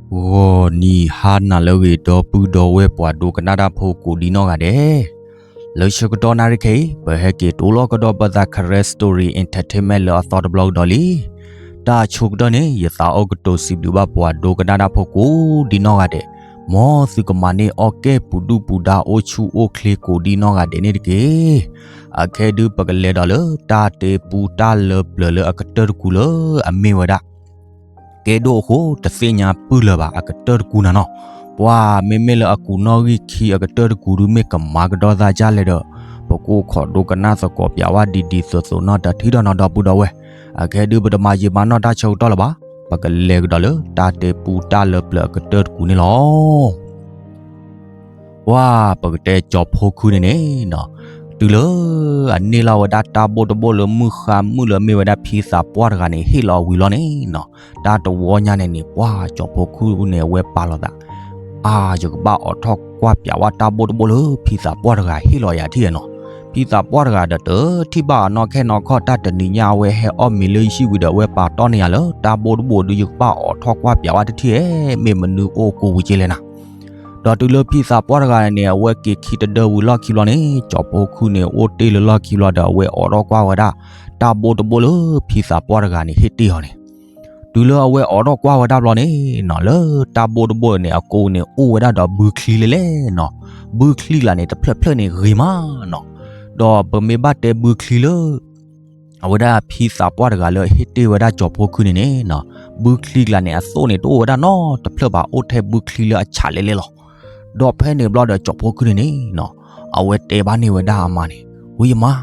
ဂီၤနံၤဟါနၤလၢအဂ့ၤ ဒီပုၢ်ဒီဝဲၢ်ပှၤဒိကနၣ်တၢ်ဖိကိးဒံနီၢ်ဂၤဒဲး, လၢဆၢကတီၢ်နၣ်ရံၣ်ခဲအံၤ ပဟဲက့ၤတိလီၤကဒီးပသး Karen Story Entertainment လၢအသီတဘျီကဒီးလံ. တၢ်ဆိကတၢၢ်န့ၣ် ယသးအိၣ်ကတိၤစံးဘျုးဘၣ်ပှၤဒိကနၣ်တၢ်ဖိကိးဒံနီၢ်ဂၤဒဲး, မ်သုကမၤန့ၢ်အီၣ်ကဲၣ်ပူၤဒုၣ်ပူၤဒါအိၣ်ဆူၣ်အိၣ်ချ့ကိးဒံနီၢ်ဂၤဒဲးန့ၣ်တက့ၢ်. အခဲဒုးပကလဲၤဒီးလၢတၢ်တဲပူတၢ်လၢပျၢၤလၢအကတၢၢ်တကူာ်လၢအမ့ၢ်ဝဲဒၣ် ကဲဒိၣ်အဃိ တသ့ၣ်ညါပုၢ်လၢၤဘၣ်အကတၢၢ်တကူာ်နၤနီၤ. ပှၤမ့မ့ၢ်လၢအကူးနီၣ်ဂံၢ်ခံအကတၢၢ်တကူာ်ဒုး မ့ၢ်ကမၤကဒီးသးဒ်လဲၣ်ဒီး ပကအိၣ်ခိးဒိကနၣ်သကိးပၠးဝဲဒ်ဒ်သိးသိးနီၢ်တထံၣ်ဒီးနီၤ ဒီပုၢ်ဒီဝဲၢ်. အခဲဒုးပတမၤယံာ်မၤနီၢ်တၢ်ဆၢကတီၢ်လၢၤဘၣ်, ပကလဲၤကဒီးလၢတၢ်တဲပူတၢ်လၢပျၢၤအကတၢၢ်တကူာ်န့ၣ်လီၤ. ပှၤပကတဲကၠီၤဖိခုန့ၣ်န့ၣ်နီၤ, တုၤလၢအန့ၢ်လီၤဝဲဒၣ်တၢ်ဘိၣ်တဘိၣ်လၢမုၢ်ဃါမုၢ်လၢအမ့ၢ်ဝဲဒၣ်ဖံသးပှၢ်တဂၤန့ၣ် ဟ့ၣ်လီၤဝံၤလီၤန့ၣ်နီၤ, တၢ်တဝီညါန့ၣ်န့ၣ် ပှၤကၠီၤဖိခုန့ၣ် အဝဲပာ်လီၤသး, အါ ယကဘၣ်အိးထီၣ်ကွၢ်ပၠးဝဲတၢ်ဘိၣ်တဘိၣ်လၢဖံသးပှၢ်တဂၤဟ့ၣ်လီၤယၤထံၣ်နီၤ. ဖံသးပှၢ်တဂၤဒီးတထံၣ်ဘၣ်အနီၢ်ခဲနီၢ်ခီၣ် တၢ်တနံၤညါအဝဲဟဲအီၣ်မ့ၤလၢယဟံၣ်ဝံၤဒီး အဝဲပာ်တီၢ်န့ၢ်ယၤလၢတၢ်ဘိၣ်တဘိၣ်ဒုး ယကဘၣ်အိးထီၣ်ကွၢ်ပၠးဝဲတထံၣ်ဧါ, မ့ၢ်မနုၤအိၣ်ကိးဝံၤက့လဲၣ်နၤ. ဒီးတုၤလၢဖံသးပှၢ်တဂၤန့ၣ် အဝဲက့ၤခံတဒၢဝံၤလီၢ်ခံဘျီန့ၣ် ကၠီၤဖိခုန့ၣ် အိၣ်တ့ၢ်လၢလီၢ်ခံဘျီဒီး အဝဲအိးထီၣ်ကွၢ်ဝဲဒၣ် တၢ်ဘိၣ်တဘိၣ်လၢဖံသးပှၢ်တဂၤန့ၣ် ဟ့ၣ်တ့ၢ်အီၤန့ၣ်. တုၤလၢအဝဲအိးထီၣ်ကွၢ်ဝဲဒၣ်ဘျီန့ၣ်နီၤ, လၢတၢ်ဘိၣ်တဘိၣ်န့ၣ် အကိးန့ၣ် အိၣ်ဝဲဒၣ်ဒီးဘုချံလဲၣ်လဲၣ်နီၤ. ဘုချံကျါန့ၣ် တဖျၢၣ်ဖျၢၣ်န့ၣ်ဂ့ၤမးနီၤ. ဒီးပမ့ၢ်ဘၣ်တဲဘုချံလၢ အဝဲဒၣ်ဖံသးပှၢ်တဂၤလၢအဟ့ၣ်တ့ၢ်ဝဲဒၣ်ကၠီၤဖိခုန့ၣ်န့ၣ်နီၤ, ဘုချံကျါန့ၣ် အသိၣ်န့ၣ် တအိၣ်ဝဲဒၣ်နီတဖျၢၣ်ဘၣ်, အိၣ်ထဲဘုချံလၢအဆးလဲၣ်လဲၣ်လီၤ. ဒီးဖဲန့ၣ်ဘျီဒီးကၠီၤဖိခုန့ၣ်န့ၣ်နီၤ, အဝဲတဲဘၣ်န့ၢ်ဝဲဒၣ်အမါန့ၣ်, ဝံယမါ,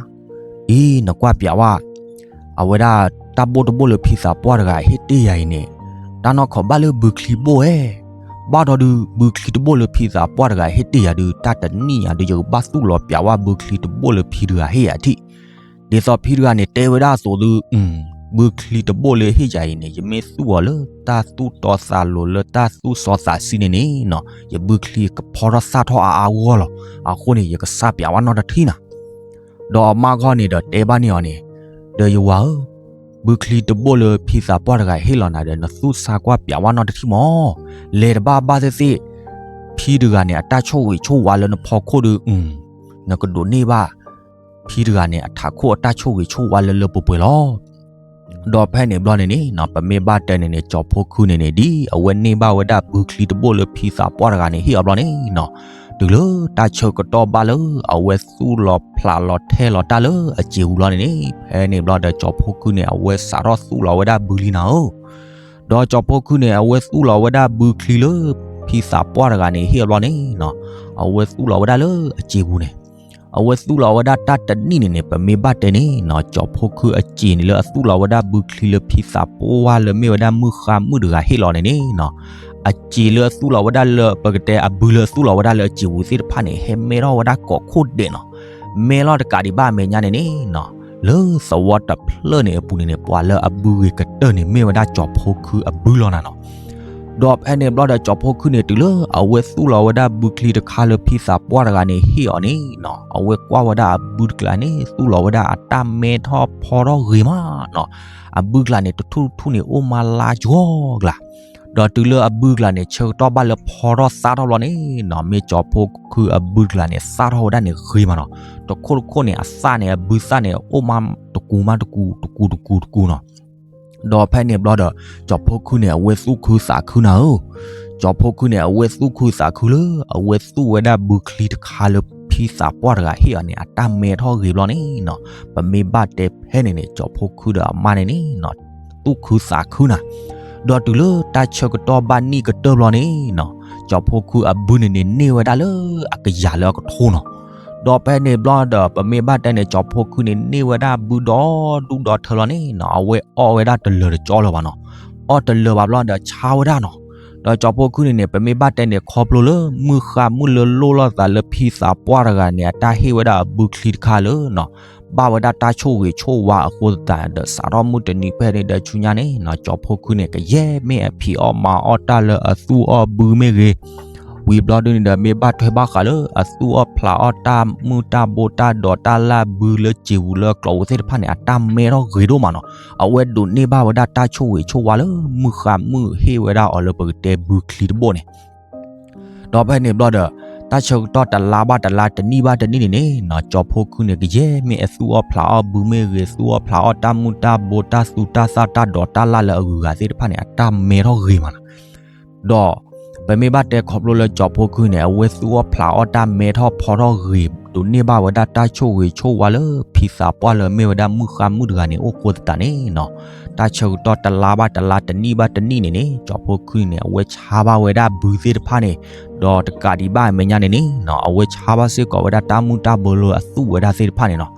အံၤ နကွၢ်ပၠးဝဲ အဝဲဒၣ်တၢ်ဘိၣ်တဘိၣ်လၢဖံသးပှၢ်တဂၤဟ့ၣ်တ့ၢ်ယၤအံၤန့ၣ်, တၢ်နီၢ်ခိးဘၣ်လၢဘုချံတဘိၣ်ဧါ. ဘၣ်ဒီးဒုး ဘုချံတဘိၣ်လၢဖံသးပှၢ်တဂၤဟ့ၣ်တ့ၢ်ယၤဒုး တၢ်တနံၣ်ညါဒုး ယကဘၣ်သူၣ်လီၤပၠးဝဲဘုချံတဘိၣ်လၢဖံတဂၤဟ့ၣ်ယၤထံၣ်. ဒ်သိးဖံတဂၤန့ၣ်တဲဝဲဒၣ်အသိးဒုး, ဘုချံတဘိၣ်လၢဟ့ၣ်ယၤအံၤန့ၣ် ယမ့ၢ်သူၣ်အီၤလၢတၢ်သူၣ်တီသးလိၤလၢတၢ်သူၣ်စီသးဆှံန့ၣ်န့ၣ်နီၤ, ယဘုချံကဖီထီၣ်သၣ်ထီၣ်အါအါဂီၢ်ဂီၢ်လီၤ. အဃိန့ၣ် ယကစၢ်ပၠးဝဲနီတထံၣ်နၤ. ဒီးအမါဂီၢ်န့ၣ်ဒီးတဲဘၣ်န့ၢ်အီၤန့ၣ်, ဒီးယဝၤဧၢ, ဘုချံတဘိၣ်လၢဖံသးပှၢ်တဂၤဟ့ၣ်လီၤနၤဒီး နသူၣ်ဆါကွၢ်ပၠးဝဲနီတထံၣ်မး. လဲၤတဘၣ်ဘၣ်သ့ၣ်သ့ၣ်, ဖံတဂၤန့ၣ် အတၢ်ဆိၣ်ဂ့ၤဆိၣ်ဝါလၢနဖီခိၣ်ဒီး, နကဒိးန့ၢ်ဘၣ် ဖံတဂၤန့ၣ် အထးခိၣ်အတၢ်ဆိၣ်ဂ့ၤဆိၣ်ဝါလၢလၢပှဲၤပှဲၤလီၤ. ဒီးဖဲန့ၣ်ဘျီန့ၣ်န့ၣ်နီၤ, ပမ့ၢ်ဘၣ်တဲန့ၣ်န့ၣ် ကၠီၤဖိခုန့ၣ်န့ၣ် ဒ်အဝဲန့ၢ်ဘၣ်ဝဲဒၣ်ဘုချံတဘိၣ်လၢဖံသးပှၢ်တဂၤန့ၣ်ဟ့ၣ်အီၤဘျီန့ၣ်နီၤ, တုၤလၢတၢ်ဆၢကတီၢ်ဘၣ်လၢ အဝဲသူၣ်လီၤဖျးလီၤထဲလီၤတၢ်လၢအစ့ၤပူၤလီၤန့ၣ်န့ၣ်, ဖဲန့ၣ်ဘျီဒီးကၠီၤဖိခုန့ၣ် အဝဲစးထီၣ်သူၣ်လီၤဝဲဒၣ်ဘုချံနၤဧၢ. ဒီးကၠီၤဖိခုန့ၣ် အဝဲသူၣ်လီၤဝဲဒၣ်ဘုချံလၢ ဖံသးပှၢ်တဂၤန့ၣ်ဟ့ၣ်အီၤဘျီန့ၣ်နီၤ, အဝဲသူၣ်လီၤဝဲဒၣ်လၢအစ့ၤပူၤန့ၣ် အဝဲသူၣ်လီၤဝဲဒၣ်တၢ်တနံၣ်န့ၣ်န့ၣ် ပမ့ၢ်ဘၣ်တဲန့ၣ်နီၤ, ကၠီၤဖိခုအစ့ၤန့ၣ်လၢအသူၣ်လီၤဝဲဒၣ်ဘုချံလၢဖံသးပှၢ်လၢမ့ၢ်ဝဲဒၣ်မုၢ်ဃါမုၢ်တဂၤဟ့ၣ်လီၤန့ၣ်န့ၣ်နီၤ, အစ့ၤလၢအသူၣ်လီၤဝဲဒၣ်လၢ ပကတဲအဘုလၢအသူၣ်လီၤဝဲဒၣ်လၢအစ့ၤပူၤသ့ၣ်တဖၣ်န့ၣ် ဟဲမဲထီၣ်ဝဲဒၣ်ကိးခိၣ်ဒဲးနီၤ, မဲလီၤတကးဒံးဘၣ်အမဲာ်ညါန့ၣ်န့ၣ်နီၤ, လၢသဝီတဖျၢၣ်န့ၣ်အပူၤန့ၣ်န့ၣ် ပှၤလၢအဘုဂ့ၤကတၢၢ်န့ၣ် မ့ၢ်ဝဲဒၣ်ကၠီၤဖိခုအဘုလီၤနၤနီၤ. ဒီးဖဲန့ၣ်ဘျီဒီးကၠီၤဖိခုန့ၣ် တုၤလၢအဝဲသူၣ်လီၤဝဲဒၣ်ဘုချံတခါလၢဖံသးပှၢ်တဂၤန့ၣ်ဟ့ၣ်အီၤန့ၣ်နီၤ, အဝဲကွၢ်ဝဲဒၣ်အဘုတကျါန့ၣ် သူၣ်လီၤဝဲဒၣ်အတၢ်မဲထီၣ်ဖီထီၣ်ဂ့ၤမးနီၤ, အဘုကျါန့ၣ် တထူၣ်တထူၣ်န့ၣ် အိၣ်မးလါယီၤကျါ ဒီးတုၤလၢအဘုကျါန့ၣ် ဆၢကတီၢ်ဘၣ်လၢဖီထီၣ်သၣ်ထီၣ်ဘျီန့ၣ်နီၤ, မ့ၢ်ကၠီၤဖိခုအဘုကျါန့ၣ် သၣ်ထီၣ်ဝဲဒၣ်န့ၣ်ဂ့ၤမးနီၤ, တခိၣ်တခိၣ်န့ၣ် အသၣ်န့ၣ် အဘုသၣ်န့ၣ် အိၣ်မးတကူာ်မးတကူာ် တကူာ်တကူာ်တကူာ်နီၤ. ဒီးဖဲန့ၣ်ဘျီဒီး ကၠီၤဖိခုန့ၣ် အဝဲသူၣ်ခုသးခုနၤဧၢ, ကၠီၤဖိခုန့ၣ် အဝဲသူၣ်ခုသးခုလၢ အဝဲသူၣ်ဝဲဒၣ်ဘုချံတခါလၢဖံသးပှၢ်တဂၤဟ့ၣ်အီၤန့ၣ် အတၢ်မဲထီၣ်ဂ့ၤဘျီန့ၣ်နီၤ, ပမ့ၢ်ဘၣ်တဲဖဲန့ၣ်န့ၣ် ကၠီၤဖိခုဒီးအမါန့ၣ်န့ၣ်နီၤ သူၣ်ခုသးခုနၤ. ဒီးတုၤလၢတၢ်ဆၢကတီၢ်ဘၣ်နံၣ်ကတၢၢ်ဘျီန့ၣ်နီၤ, ကၠီၤဖိခုအဘုန့ၣ်န့ၣ် န့ၢ်ဝဲဒၣ်လၢအကယၤလၢအကထိနီၤ. ဒီးဖဲန့ၣ်ဘျီဒီး ပမ့ၢ်ဘၣ်တဲန့ၣ် ကၠီၤဖိခုန့ၣ် န့ၢ်ဝဲဒၣ်ဘုဒီဒူၣ်ဒီထၢလီၤန့ၣ်နီၤ, အဝဲအီၣ်ဝဲဒၣ်တလၢာ်တကၠီလၢၤဘၣ်နီၤ. အီၣ်တလၢာ်ဘၣ်ဘျီဒီးဆါဝဲဒၣ်နီၤ. ဒီးကၠီၤဖိခုန့ၣ်န့ၣ် ပမ့ၢ်ဘၣ်တဲန့ၣ် ခီဖျိလၢမုၢ်ဃါမုၢ်လၢလိၣ်လိာ်သးလၢဖံသးပှၢ်တဂၤန့ၣ် အတၢ်ဟ့ၣ်ဝဲဒၣ်အဘုချံတခါလၢနီၤ ဘၣ်ဝဲဒၣ်တၢ်ဆိၣ်ဂ့ၤဆိၣ်ဝါအဃိသတးဒီး စးထီၣ်မုၢ်တနံၤဖဲန့ၣ်ဒီးဆူညါန့ၣ်နီၤ, ကၠီၤဖိခုန့ၣ် ကယဲၢ်မ့ၢ်အဖံးအီၣ်မၤအီၣ်တၢ်လၢအသူၣ်အီၣ်ဘုမ့ၢ်ဂ့ၤ, ဝံၤဘျီဒုန့ၣ်ဒီး မ့ၢ်ဘၣ်ထွဲဘၣ်ဃးလၢအသူၣ်အီၣ်ဖျးအီၣ်တၢ်မုၢ်တၢ်ဘိတၢ်ဒိးတၢ်လၢ်ဘုလၢစံာ်ပူၤလၢကျိးပူၤသ့ၣ်တဖၣ်န့ၣ် အတၢ်မဲထီၣ်ဂ့ၤဒိၣ်မးနီၤ. အဝဲဒိးန့ၢ်ဘၣ်ဝဲဒၣ်တၢ်ဆိၣ်ဂ့ၤဆိၣ်ဝါလၢမုၢ်ဃါမုၢ်ဟ့ၣ်ဝဲဒၣ်အီၤလၢပကတဲဘုချံတဘိန့ၣ် ဒီးဖဲန့ၣ်ဘျီဒီး တၢ်ဆၢကတီၢ်တလါဘၣ်တလါတနံၣ်ဘၣ်တနံၣ်န့ၣ်န့ၣ်နီၤ ကၠီၤဖိခုန့ၣ် ကယဲၢ်မ့ၢ်အသူၣ်အီၣ်ဖျးအီၣ်ဘုမ့ၢ်ဂ့ၤ သူၣ်အီၣ်ဖျးအီၣ်တၢ်မုၢ်တၢ်ဘိတၢ်သူတၢ်သၣ်တၢ်ဒိးတၢ်လၢ်လၢအဂုၤအဂၤသ့ၣ်တဖၣ်န့ၣ် အတၢ်မဲထီၣ်ဂ့ၤမးနီၤ. ဒီးပမ့ၢ်ဘၣ်တဲခီဖျိလၢကၠီၤဖိခုန့ၣ် အဝဲသူၣ်အီၣ်ဖျးအီၣ်တၢ်မဲထီၣ်ဖီထီၣ်ဂ့ၤ ဒိးန့ၢ်ဘၣ်ဝဲဒၣ်တၢ်ဆိၣ်ဂ့ၤဆိၣ်ဝါလၢဖံသးပှၢ်လၢမ့ၢ်ဝဲဒၣ်မုၢ်ဃါမုၢ်တဂၤန့ၣ် အိၣ်ဃိသတးန့ၣ်နီၤ တၢ်ဆၢကတီၢ်တလါဘၣ်တလါတနံၣ်ဘၣ်တနံၣ်န့ၣ်န့ၣ် ကၠီၤဖိခုန့ၣ် အဝဲဆါဘၣ်ဝဲဒၣ်ဘုသ့ၣ်တဖၣ်န့ၣ် ဒီးတကးဒံးဘၣ်အမဲာ်ညါန့ၣ်န့ၣ်နီၤ အဝဲဆါဘၣ်စ့ၢ်ကီးဝဲဒၣ်တၢ်မုၢ်တၢ်ဘိလၢအသူၣ်ဝဲဒၣ်သ့ၣ်တဖၣ်န့ၣ်နီၤ.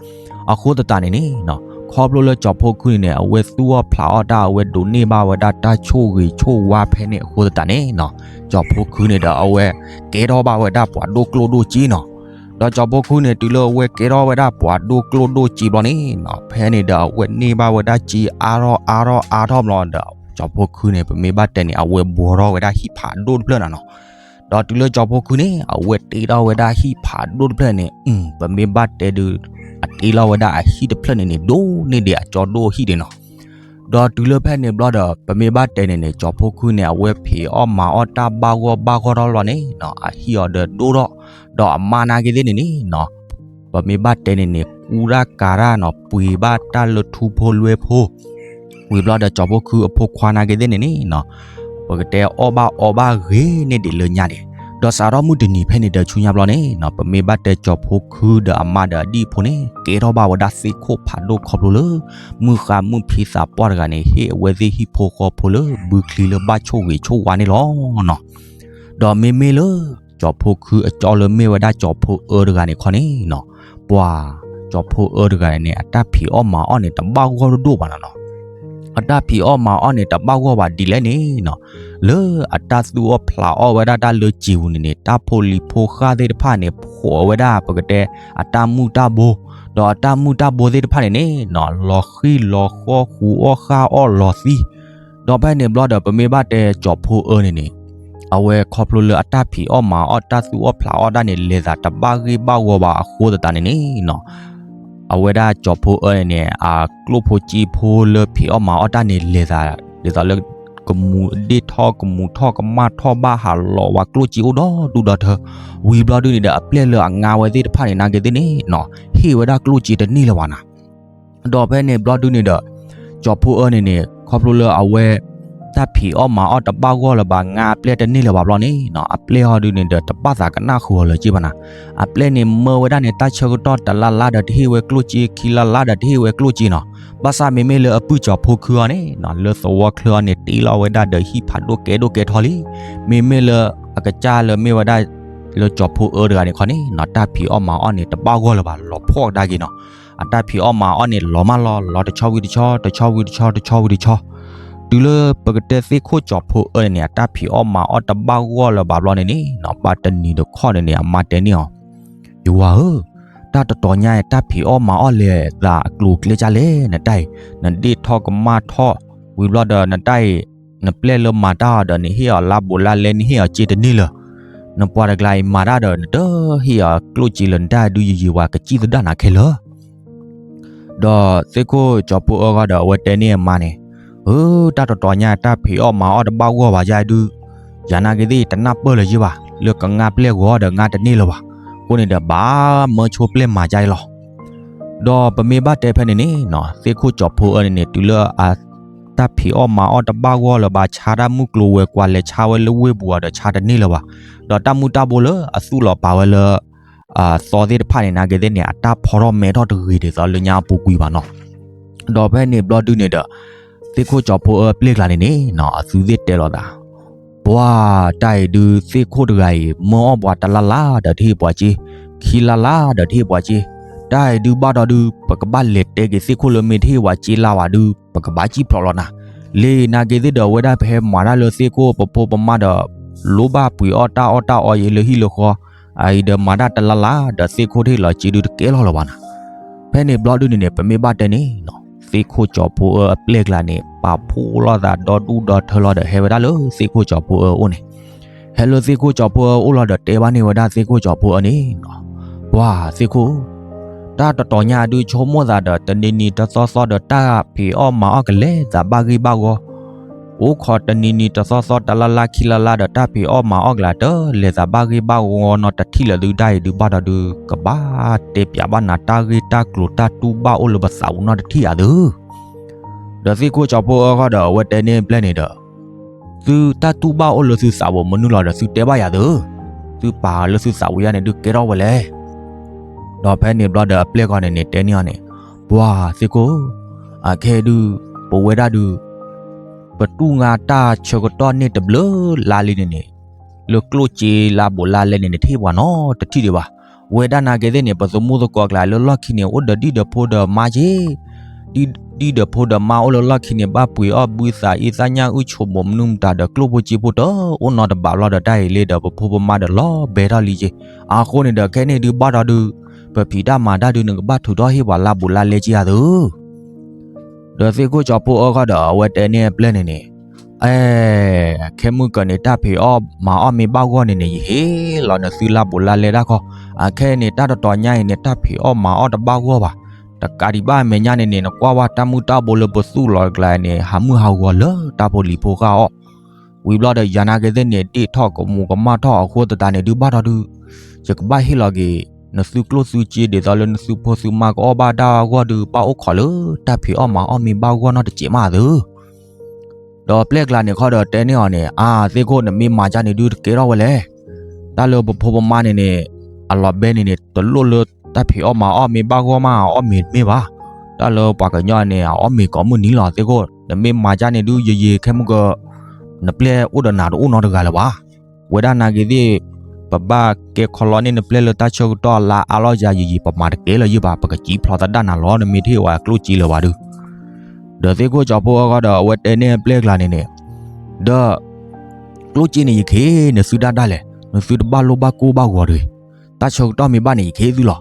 အဃိသတးန့ၣ်န့ၣ်နီၤ ခီဖျိလၢကၠီၤဖိခုန့ၣ်န့ၣ် အဝဲသူၣ်အီၣ်ဖျးအီၣ်တၢ် အဝဲဒိးန့ၢ်ဘၣ်ဝဲဒၣ်တၢ်ဆိၣ်ဂ့ၤဆိၣ်ဝါဖဲန့ၣ်အဃိသတးန့ၣ်နီၤ ကၠီၤဖိခုန့ၣ်ဒီးအဝဲကဲထီၣ်ဘၣ်ဝဲဒၣ်ပှၤဒိၣ်ကျိၣ်ဒိၣ်စ့နီၤ. ဒီးကၠီၤဖိခုန့ၣ် တုၤလၢအဝဲကဲထီၣ်ဝဲဒၣ်ပှၤဒိၣ်ကျိၣ်ဒိၣ်စ့ဘျီန့ၣ်နီၤ ဖဲန့ၣ်ဒီးအဝဲန့ၢ်ဘၣ်ဝဲဒၣ်စ့အါထီၣ်အါထီၣ်အါထီၣ်ဘျီဒီး ကၠီၤဖိခုန့ၣ် ပမ့ၢ်ဘၣ်တဲန့ၣ် အဝဲဘှီထီၣ်ဝဲဒၣ်ဟံၣ်ဖးဒိၣ်တဖျၢၣ်နၤနီၤ. ဒီးတုၤလၢကၠီၤဖိခုန့ၣ် အဝဲတ့ထီၣ်ဝဲဒၣ်ဟံၣ်ဖးဒိၣ်တဖျၢၣ်န့ၣ် ပမ့ၢ်ဘၣ်တဲဒုး အတ့လီၤဝဲဒၣ်အဟံၣ်တဖျၢၣ်န့ၣ်န့ၣ် ဒိၣ်န့ၢ်ဒံးအကၠီဒိၣ်ဟံၣ်ဒံးနီၤ. ဒီးတုၤလၢဖဲန့ၣ်ဘျီဒီး ပမ့ၢ်ဘၣ်တဲန့ၣ်န့ၣ် ကၠီၤဖိခုန့ၣ် အဝဲဖံးအီၣ်မၤအီၣ်တၢ်ဘၣ်ဂီၢ်ဘၣ်ဂီၢ်ထီၣ်လီၤန့ၣ်နီၤ အဟံၣ်အီၤဒီးဒိၣ်ထီၣ် ဒီးအမါနာ်က့သ့ၣ်န့ၣ်န့ၣ်နီၤ ပမ့ၢ်ဘၣ်တဲန့ၣ်န့ၣ် ကူတၢ်ကၤတၢ်နီၤ ပှ့ၤဘၣ်တၢ်လၢထူဖိလွဲဖိ ဝံၤဘျီဒီးကၠီၤဖိခုအဖိခွါနာ်က့သ့ၣ်န့ၣ်န့ၣ်နီၤ ပကတဲအီၣ်ဘၣ်အီဘၣ်ဂ့ၤန့ၢ်ဒံးလၢညါန့ၣ် ဒီးစးထီၣ်မုၢ်တနံၤဖဲန့ၣ်ဒီးဆူညါဘျီန့ၣ်နီၤ ပမ့ၢ်ဘၣ်တဲကၠီၤဖိခုဒီးအမါဒီးအဒံၣ်ဖိန့ၣ် ကဲထီၣ်ဘၣ်ဝဲဒၣ်သ့ၣ်ခိၣ်ဖးဒိၣ်ခီဖျိလၢ မုၢ်ဃါမုၢ်ဖံသးပှၢ်တဂၤန့ၣ် ဟ့ၣ်အဝဲသ့ၣ်ဟံၣ်ဖိဃီဖိလၢဘုချံလၢဘၣ်ဆိၣ်ဂ့ၤဆိၣ်ဝါန့ၣ်လီၤနီၤ. ဒီးမ့မ့ၢ်လၢ ကၠီၤဖိခုအကၠီလၢမ့ၢ်ဝဲဒၣ်ကၠီၤဖိအၢတဂၤန့ၣ်ခီန့ၣ်နီၤ ပှၤကၠီၤဖိအၢတဂၤန့ၣ်န့ၣ် အတၢ်ဖံးအီၣ်မၤအီၣ်န့ၣ် တဘၣ်ဂီၢ်ဒိၣ်ဒိၣ်ဘၣ်နီၤနီၤ အတၢ်ဖံးအီၣ်မၤအီၣ်န့ၣ် တဘၣ်ဂီၢ်ဘၣ်ဒ်လဲၣ်န့ၣ်နီၤ လၢအတၢ်သူၣ်အီၣ်ဖျးအီၣ်ဝဲဒၣ်တၢ်လၢစံာ်ပူၤန့ၣ်န့ၣ် တၢ်ဖိလံၤဖိဃၢ်သ့ၣ်တဖၣ်န့ၣ် ဖှီၣ်ဝဲဒၣ်ပကတဲ အတၢ်မုၢ်တၢ်ဘိ ဒီးအတၢ်မုၢ်တၢ်ဘိသ့ၣ်တဖၣ်န့ၣ်န့ၣ်နီၤ လီၤဃံၢ်လီၤဃီ ဃူအီၣ်ဃၣ်အီၣ်လီၤသံ ဒီးဖဲန့ၣ်ဘျီဒီး ပမ့ၢ်ဘၣ်တဲကၠီၤဖိအၢန့ၣ်န့ၣ် အဝဲခီဖျိလၢအတၢ်ဖံးအီၣ်မၤအီၣ်တၢ်သူၣ်အီၣ်ဖျးအီၣ်တၢ်န့ၣ် လဲၤသးတဘၣ်ဂ့ၢ်ဘၣ်ဂီၢ်ဘၣ်အဃိသတးန့ၣ်န့ၣ်နီၤ အဝဲဒၣ်ကၠီၤဖိအၢန့ၣ်န့ၣ် အကျိၣ်ဖိစ့ဖိလၢဖံးအီၣ်မၤအီၣ်တၢ်န့ၣ် လဲၤသး ဒ်သိးလၢ ကမူၤဒ့ၣ်ထီၣ်ကမူၤထီၣ်ကမၣ်ထီၣ်ဘၣ်ဟးလီၤဝဲကျိၣ်စ့အိၣ်ဒီဒူၣ်ဒီထၢ ဝံၤဘျီဒုန့ၣ်ဒီး အပျဲၢ်လၢအငါဝဲသ့ၣ်တဖၣ်န့ၣ် နာ်က့သ့ၣ်န့ၣ်နီၤ ဟ့ၣ်ဝဲဒၣ်ကျိၣ်စ့တန့ၢ်လၢၤဘၣ်နီၤ ဒီးဖဲန့ၣ်ဘျီဒုန့ၣ်ဒီး ကၠီၤဖိအၢန့ၣ်န့ၣ် ခီဖျိလၢအဝဲ တၢ်ဖံးအီၣ်မၤအီၣ်တဘၣ်ဂီၢ်လၢၤဘၣ် ငါအပျဲၢ်တန့ၢ်လၢၤဘၣ်ဘျီန့ၣ်နီၤ အပျဲၢ်ဟီဒုန့ၣ်ဒီး တဘၣ်သးကနၣ်ဃုာ်အီၤလၢၤက့ဘၣ်နီၤ အပျဲၢ်န့ၣ်မၢဝဲဒၣ်န့ၣ် တၢ်ဆၢကတီၢ်တလါလါဒီးတဟ့ၣ်ဝဲကျိၣ်စ့ ခံလါလါဒီးတဟ့ၣ်ဝဲကျိၣ်စ့နီၤ ဘၣ်ဆၣ်မ့မ့ၢ်လၢအပုၢ်ကၠီၤဖိခုအံၤန့ၣ်နီၤ လၢသဝီချၢအံၤန့ၣ် တ့လီၤဝဲဒၣ်ဒီးဟံၣ်ဖးဒိၣ်ကဲဒိၣ်ကဲထီလံ မ့မ့ၢ်လၢအကစၢ်လၢမ့ၢ်ဝဲဒၣ် လၢကၠီၤဖိအၢတဂၤန့ၣ်ခီန့ၣ်နီၤ တၢ်ဖံးအီၣ်မၤအီၣ်န့ၣ် တဘၣ်ဂီၢ်လၢၤဘၣ် လီၤဖှီၣ်ကဒါက့ၤနီၤ အတၢ်ဖံးအီၣ်မၤအီၣ်န့ၣ် လီၤမးလီၤ လီၤတဆီဝံၤတဆီ တဆီဝံၤတဆီ တဆီဝံၤတဆီ တုၤလၢပကတဲသ့ၣ်ခိၣ်ကၠီၤဖိအၢန့ၣ်န့ၣ် အတၢ်ဖံးအီၣ်မၤအီၣ်တဘၣ်ဂီၢ်လၢၤဘၣ်ဘျီန့ၣ်န့ၣ်နီၤ ဘၣ်တနံၤတခီန့ၣ်န့ၣ် အမါတဲန့ၢ်အီၤ ယဝၤဧၢ, တၢ်တတီၤညါအံၤ တၢ်ဖံးအီၣ်မၤအီၣ်လဲၤသးအကျိၤအကျဲကၢ်လဲၣ် နတၢ်အံၤ, နဒ့ၣ်ထီၣ်ကမၣ်ထီၣ်, ဝံၤဘျီဒီးနတၢ်အံၤ, နပျဲၢ်လၢမၤတၢ်အီၤဒီး နဟ့ၣ်အီၤလါဘူးလါလဲ နဟ့ၣ်အီၤစ့တန့ၢ်လၢၤ, နပှၤတကျါအံၤမၤတၢ်ဒီး နတဟ့ၣ်အီၤကျိၣ်စ့လၢၤ နတၢ်ဒုးယံာ်ယံာ်ဝဲကစံၣ်သဒၣ်နၤခဲလၢာ် ဒီးသ့ၣ်ခိၣ်ကၠီၤဖိအၢဂီၢ်ဒီး အဝဲတဲန့ၢ်အမါန့ၣ်, ဧၢ, တၢ်တတီၤညါ တၢ်ဖံးအီၣ်မၤအီၣ်တဘၣ်ဂီၢ်ဘၣ်ယါဒုး, ယၤနာ်က့သ့ၣ် တနၢ်ပၢၢ်လၢၤယဘၣ်, လၢကငါပျဲၢ်ဂီၤဒီးငါတန့ၢ်လၢၤဘၣ်, အဃိန့ၣ်ဒီး ဘၣ်မၢဆိပျဲၢ်မၤယါအံၤလီၤ. ဒီးပမ့ၢ်ဘၣ်တဲဖဲန့ၣ်န့ၣ်, သ့ၣ်ခိၣ်ကၠီၤဖိအၢန့ၣ်န့ၣ် တုၤလၢ တၢ်ဖံးအီၣ်မၤအီၣ်တဘၣ်ဂီၢ်လၢၤဘၣ် ဆါတၢ်မုၢ်ကျိၤဝဲၤကွာ် လဲၤဆါဝဲလၢဝ့ၢ်ပူၤအီၤဒီး ဆါတန့ၢ်လၢၤဘၣ်, ဒီးတၢ်မုၢ်တၢ်ဘိလၢအသူၣ်လီၤပာ်ဝဲလၢ သီသ့ၣ်တဖၣ်န့ၣ် နာ်က့သ့ၣ်န့ၣ် အတၢ်ဖီထီၣ်မဲထီၣ်တဂ့ၤဒ်သိးလၢညါအပူၤကွံာ်ဘၣ်နီၤ. ဒီးဖဲန့ၣ်ဘျီဒုန့ၣ်ဒီး သ့ၣ်ခိၣ်ကၠီၤဖိအၢပျဲၢ်ကျါန့ၣ်န့ၣ် အသုသ့ၣ်တဲလိာ်သး, ပှၤတၢ်အံၤဒုး သ့ၣ်ခိၣ်တဂၤအံၤ မၢအီၣ်ပှၤတလါလါဒီးတဟ့ၣ်ပှၤစ့, ခံလါလါဒီးတဟ့ၣ်ပှၤစ့, တၢ်အံၤဒုးဘၣ်ဒီးဒုး ပကဘၣ်လဲၤတဲက့ၤသ့ၣ်ခိၣ်လၢမ့ၢ်တဟ့ၣ်ပှၤစ့လါဝဲဒုး ပကဘၣ်စံၣ်ဖျိးလီၤနၤ, လၢနာ်က့သ့ၣ်ဒီး အဝဲဒၣ်ပဟဲမၤတၢ်လၢသ့ၣ်ခိၣ်ပဖိပမါဒီး လိၣ်ဘၣ်ပှ့ၤအီၣ်တၢ်အီၣ်တၢ်အီယံၤလၢဟံၣ်လၢဃီ, အအံၤဒီးမၤတၢ်တလါလါဒီးသ့ၣ်ခိၣ်တဟ့ၣ်လီၤစ့ဒုးတကဲလီၤလၢၤဘၣ်နၤ. ဖဲန့ၣ်ဘျီဒုန့ၣ်န့ၣ် ပမ့ၢ်ဘၣ်တဲန့ၣ်, သ့ၣ်ခိၣ်ကၠီၤဖိအၢအပျဲၢ်ကျါန့ၣ် ပာ်ဖှိၣ်လိာ်သးဒီဒူၣ်ဒီထၢလီၤဒီး ဟဲဝဲဒၣ်လၢသ့ၣ်ခိၣ်ကၠီၤဖိအၢအအိၣ်န့ၣ်, ဖဲလၢသ့ၣ်ခိၣ်ကၠီၤဖိအၢအိၣ်လီၤဒီးတဲဘၣ်န့ၢ်ဝဲဒၣ်သ့ၣ်ခိၣ်ကၠီၤဖိအၢန့ၣ်, ပှၤသ့ၣ်ခိၣ်, တၢ်တတီၤညါဒုးဆိကမိၣ်သးဒီး တနံၤနံၤတသီသီဒီးတၢ်ဖံးအီၣ်မၤအီၣ်ကလဲၤသးဘၣ်ဂ့ၢ်ဘၣ်ဂီၢ်, အိၣ်ခိးတနံၤနံၤတသီသီတလါလါခံလါလါဒီးတၢ်ဖံးအီၣ်မၤအီၣ်ကလဲၤတလဲၤသးဘၣ်ဂ့ၢ်ဘၣ်ဂီၢ်နီတထံၣ်လၢၤဒုးဒၣ်အံၤဒုးဘၣ်ဒီးဒုး ကဘၣ်တဲပၠးဘၣ်နၤတၢ်ဂ့ၢ်တၢ်ကျိၤတၢ်တူၢ်ဘၣ်အိၣ်လၢပသးပူၤနီတထံၣ်ဧါသု ဒီးသ့ၣ်ခိၣ်ကၠီၤဖိအၢဃီဒီးအဝဲတဲန့ၢ်အပျဲၢ်န့ၣ်ဒီး, သုတၢ်တူၢ်ဘၣ်အိၣ်လၢသုသးပူၤမနုၤလီၤဒီးသုတဲဘၣ်ယၤသု, သုပာ်လၢသုသးပူၤယါန့ၣ်ဒုးကဲထီၣ်ဝဲလဲၣ်. ဒီးဖဲန့ၣ်ဘျီဒီးအပျဲၢ်ဂီၢ်န့ၣ်န့ၣ် တဲန့ၢ်အီၤန့ၣ်, ပှၤသ့ၣ်ခိၣ်, အခဲဒုး, ပဝဲဒၣ်ဒုး ပတူၢ်ငါတၢ်ဆၢကတီၢ်န့ၣ်တဘျုးလါလံန့ၣ်န့ၣ်, လၢကျိၣ်စ့လါဘူးလါလဲန့ၣ်န့ၣ် တဟ့ၣ်ပှၤနီတထံၣ်ဒံးဘၣ်. ဝဲဒၣ်နာ်က့သ့ၣ်န့ၣ် ပသမူသကိးကျါလၢလီၢ်ခံန့ၣ် အိၣ်ဒီးဒံၣ်ဒီးဖိဒီးမါက့, ဒံၣ်ဒီးဖိဒီးမါအိၣ်လၢလီၢ်ခံန့ၣ် ဘၣ်ပှ့ၤအီၣ်ဘုသးအံသၣ်ညၣ်အုၣ်ဆိးမိးမနုၤမတၤဒီး ကျိၣ်ဖိစ့ဖိတအိၣ်နီတဘးဘျီဒီး တၢ်အံၤလံဒီးပဖိပမါဒီးလီၤဘဲထီၣ်လံက့. အဃိန့ၣ်ဒီးခဲန့ၣ်ဒုးဘၣ်ဒီးဒုး, ပဖံးတၢ်မၤတၢ်ဒုး နကဘၣ်ထုးထီၣ်ဟ့ၣ်ပှၤလါဘူးလါလဲက့ဧါသု ဒီးသ့ၣ်ခိၣ်ကၠီၤဖိအၢဃီဒီးအဝဲတဲန့ၢ်အပျဲၢ်န့ၣ်န့ၣ်, အဲ, ခဲမုၢ်ကၢၤန့ၣ် တၢ်ဖံးအီၣ်မၤအီၣ်မ့ၢ်ဘၣ်ဂီၢ်န့ၣ်န့ၣ် ယဟ့ၣ်လီၤနသုလါဘူးလါလဲတၢ်ခီ, အခဲအံၤန့ၣ်တၢ်တတီၤညါအံၤန့ၣ် တၢ်ဖံးအီၣ်မၤအီၣ်တဘၣ်ဂီၢ်ဘၣ်. တကးဒံးဘၣ်အမဲာ်ညါန့ၣ်န့ၣ် နကွၢ်ဝဲတၢ်မုၢ်တၢ်ဘိလၢပသူၣ်လီၤကျါန့ၣ် ဟးမုၢ်ဟးဂီၤလၢတၢ်ဖိလံၤဖိဃၣ်အီၣ် ဝံၤဘျီဒီးယၤနာ်က့သ့ၣ်န့ၣ် ဒ့ၣ်ထီၣ်ကမူးကမၣ်ထီၣ်အဃိသတးန့ၣ်ဒုးဘၣ်ဒီးဒုး, ယကဘၣ်ဟ့ၣ်လီၤက့ၤ နသုကျိၣ်သုစ့ဒ်သိးလၢနသုဖိသုမါကအီၣ်ဘၣ်တၢ်အဂီၢ်ဒုး ဘၣ်အိၣ်ခိးလၢတၢ်ဖံးအီၣ်မၤအီၣ်မ့ၢ်ဘၣ်ဂီၢ်နီတစဲးမးသု ဒီးအပျဲၢ်ကျါန့ၣ်ခီဒီးတဲန့ၢ်အီၤန့ၣ်, အါ သ့ၣ်ခိၣ် နမ့ၢ်မၤကၢ်န့ၣ်ဒုးတကဲထီၣ်ဝဲလဲၣ်. တၢ်လၢပဖိပမါန့ၣ်န့ၣ်, အလီၤဘဲန့ၣ်န့ၣ် တလိၣ်လၢတၢ်ဖံးအီၣ်မၤအီၣ်မ့ၢ်ဘၣ်ဂီၢ်မး အအီၣ်မ့ၤတမ့ၢ်ဘၣ်. တၢ်လၢပှၤကညီန့ၣ် အအီၣ်မ့ၤကိးမုၢ်နံၤလီၤ သ့ၣ်ခိၣ် နမ့ၢ်မၤကၢ်န့ၣ်ဒုး ယယံာ်ခဲမုၢ်ကၢၤ, နပျဲၢ်အိၣ်ဒီးနၤတအိၣ်နီတဂၤလၢၤဘၣ်. ဝဲဒၣ်နာ်က့သ့ၣ်, ပဘၣ်ကဲခီလီန့ၢ်နပျဲၢ်လၢတၢ်ဆၢကတီၢ်လါအါလီၤယၤယံာ်ယံာ် ပမၤတကဲလၢၤယုၢ်ဘၣ် ပကစံးဖျိးသဒၣ်နၤလီၤ နမ့ၢ်တဟ့ၣ်ဝဲကျိၣ်စ့လၢၤဘၣ်ဒုး ဒီးသ့ၣ်ခိၣ်ကၠီၤဖိအၢဃီဒီး အဝဲတဲန့ၢ်အပျဲၢ်ကျါန့ၣ်န့ၣ်, ဒီး ကျိၣ်စ့န့ၣ်ယခ့ နသုဒၣ်ဒၣ်လဲာ် နသုတဘၣ်လိၣ်ဘၣ်ကိၢ်ဘၣ်ဂီၤတဂ့ၤ. တၢ်ဆၢကတီၢ်မ့ၢ်ဘၣ်န့ၣ် ယခ့သုလီၤ.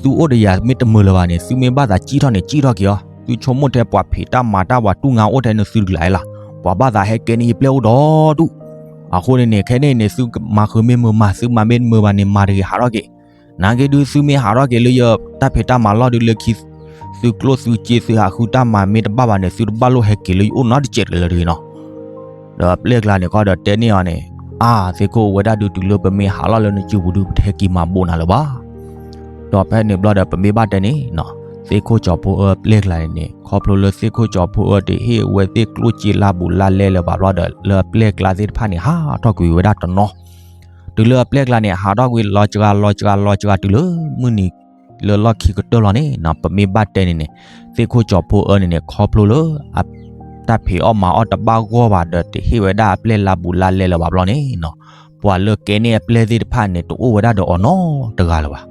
သုအိၣ်ဒီးယၤမ့ၢ်တမုာ်လၢၤဘၣ်န့ၣ် သုမ့ၢ်ဘၣ်သးစံၣ်ထီၣ်န့ၣ် စံၣ်ထီၣ်က့ၤအီၤ သုဆိကမိၣ်ထဲပှၤဖံးတၢ်မၤတၢ်ပှၤတူၢ်ငါအိၣ်ထဲနသုတကျါအံၤလီၤ. ပှၤဘၣ်သးဟဲကဲန့ၢ်ယပျဲၢ်အိၣ်ဒီဒူၣ်. အဃိန့ၣ်န့ၣ် ခဲန့ၣ်န့ၣ် သုမၤဃုာ်မ့ၢ်မုာ်မၤ သုမၤမ့ၢ်တမုာ်ဘၣ်န့ၣ် မၤတဂ့ၤဟးထီၣ်က့ၤ. နာ်က့ဒုး သုမ့ၢ်ဟးထီၣ်က့ၤလၢယတၢ်ဖံးတၢ်မၤလီၢ်ဒုးလၢခံ သုကျိၣ်သုစ့သုဟးဃုတၢ်မၤမ့ၢ်တဘၣ်ဘၣ်န့ၣ် သုတဘၣ်လိၣ်ဟဲက့ၤလၢယအိၣ်နီတစဲးတလၢတဂ့ၤနီၤ. ဒီးအပျဲၢ်ကျါန့ၣ်ခီဒီးတဲန့ၢ်အီၤန့ၣ်, အါ သ့ၣ်ခိၣ် ဝဲဒၣ်ဒုးတုၤလၢပမ့ၢ်ဟးလီၤလၢနစုပူၤဒုး ပတဟဲက့ၤမၤဘိးနၤလၢၤဘၣ်. ဒီးဖဲန့ၣ်ဘျီဒီး ပမ့ၢ်ဘၣ်တဲန့ၣ်နီၤ, သ့ၣ်ခိၣ်ကၠီၤဖိအၢအပျဲၢ်ကျါန့ၣ်န့ၣ် ခီဖျိလၢသ့ၣ်ခိၣ်ကၠီၤဖိအၢတဟ့ၣ်ဝဲသ့ၣ်ကျိၣ်စ့လါဘူးလါလဲလၢၤဘၣ်ဘျီဒီး လၢအပျဲၢ်ကျါသ့ၣ်တဖၣ်န့ၣ် ဟးထီၣ်ကွံာ်ဝဲဒၣ်တနီၤ တုၤလၢအပျဲၢ်ကျါန့ၣ် ဟးထီၣ်ကွံာ်လီၤစှၤလီၤစှၤလီၤစှၤတုၤလၢမုၢ်နံၤလၢလီၢ်ခံကတၢၢ်လီၤန့ၣ်နီၤ, ပမ့ၢ်ဘၣ်တဲန့ၣ်န့ၣ်, သ့ၣ်ခိၣ်ကၠီၤဖိအၢန့ၣ်န့ၣ် ခီဖျိလၢ တၢ်ဖံးအီၣ်မၤအီၣ်တဘၣ်ဂီၢ်ဘၣ်ဒီး တဟ့ၣ်ဝဲဒၣ်အပျဲၢ်လါဘူးလါလဲလၢၤဘၣ်ဘျီန့ၣ်နီၤ, ပှၤလၢကဲန့ၢ်အပျဲၢ်သ့ၣ်တဖၣ်န့ၣ် တအိၣ်ဝဲဒၣ်ဒီးအီၤနီတဂၤလၢၤဘၣ်.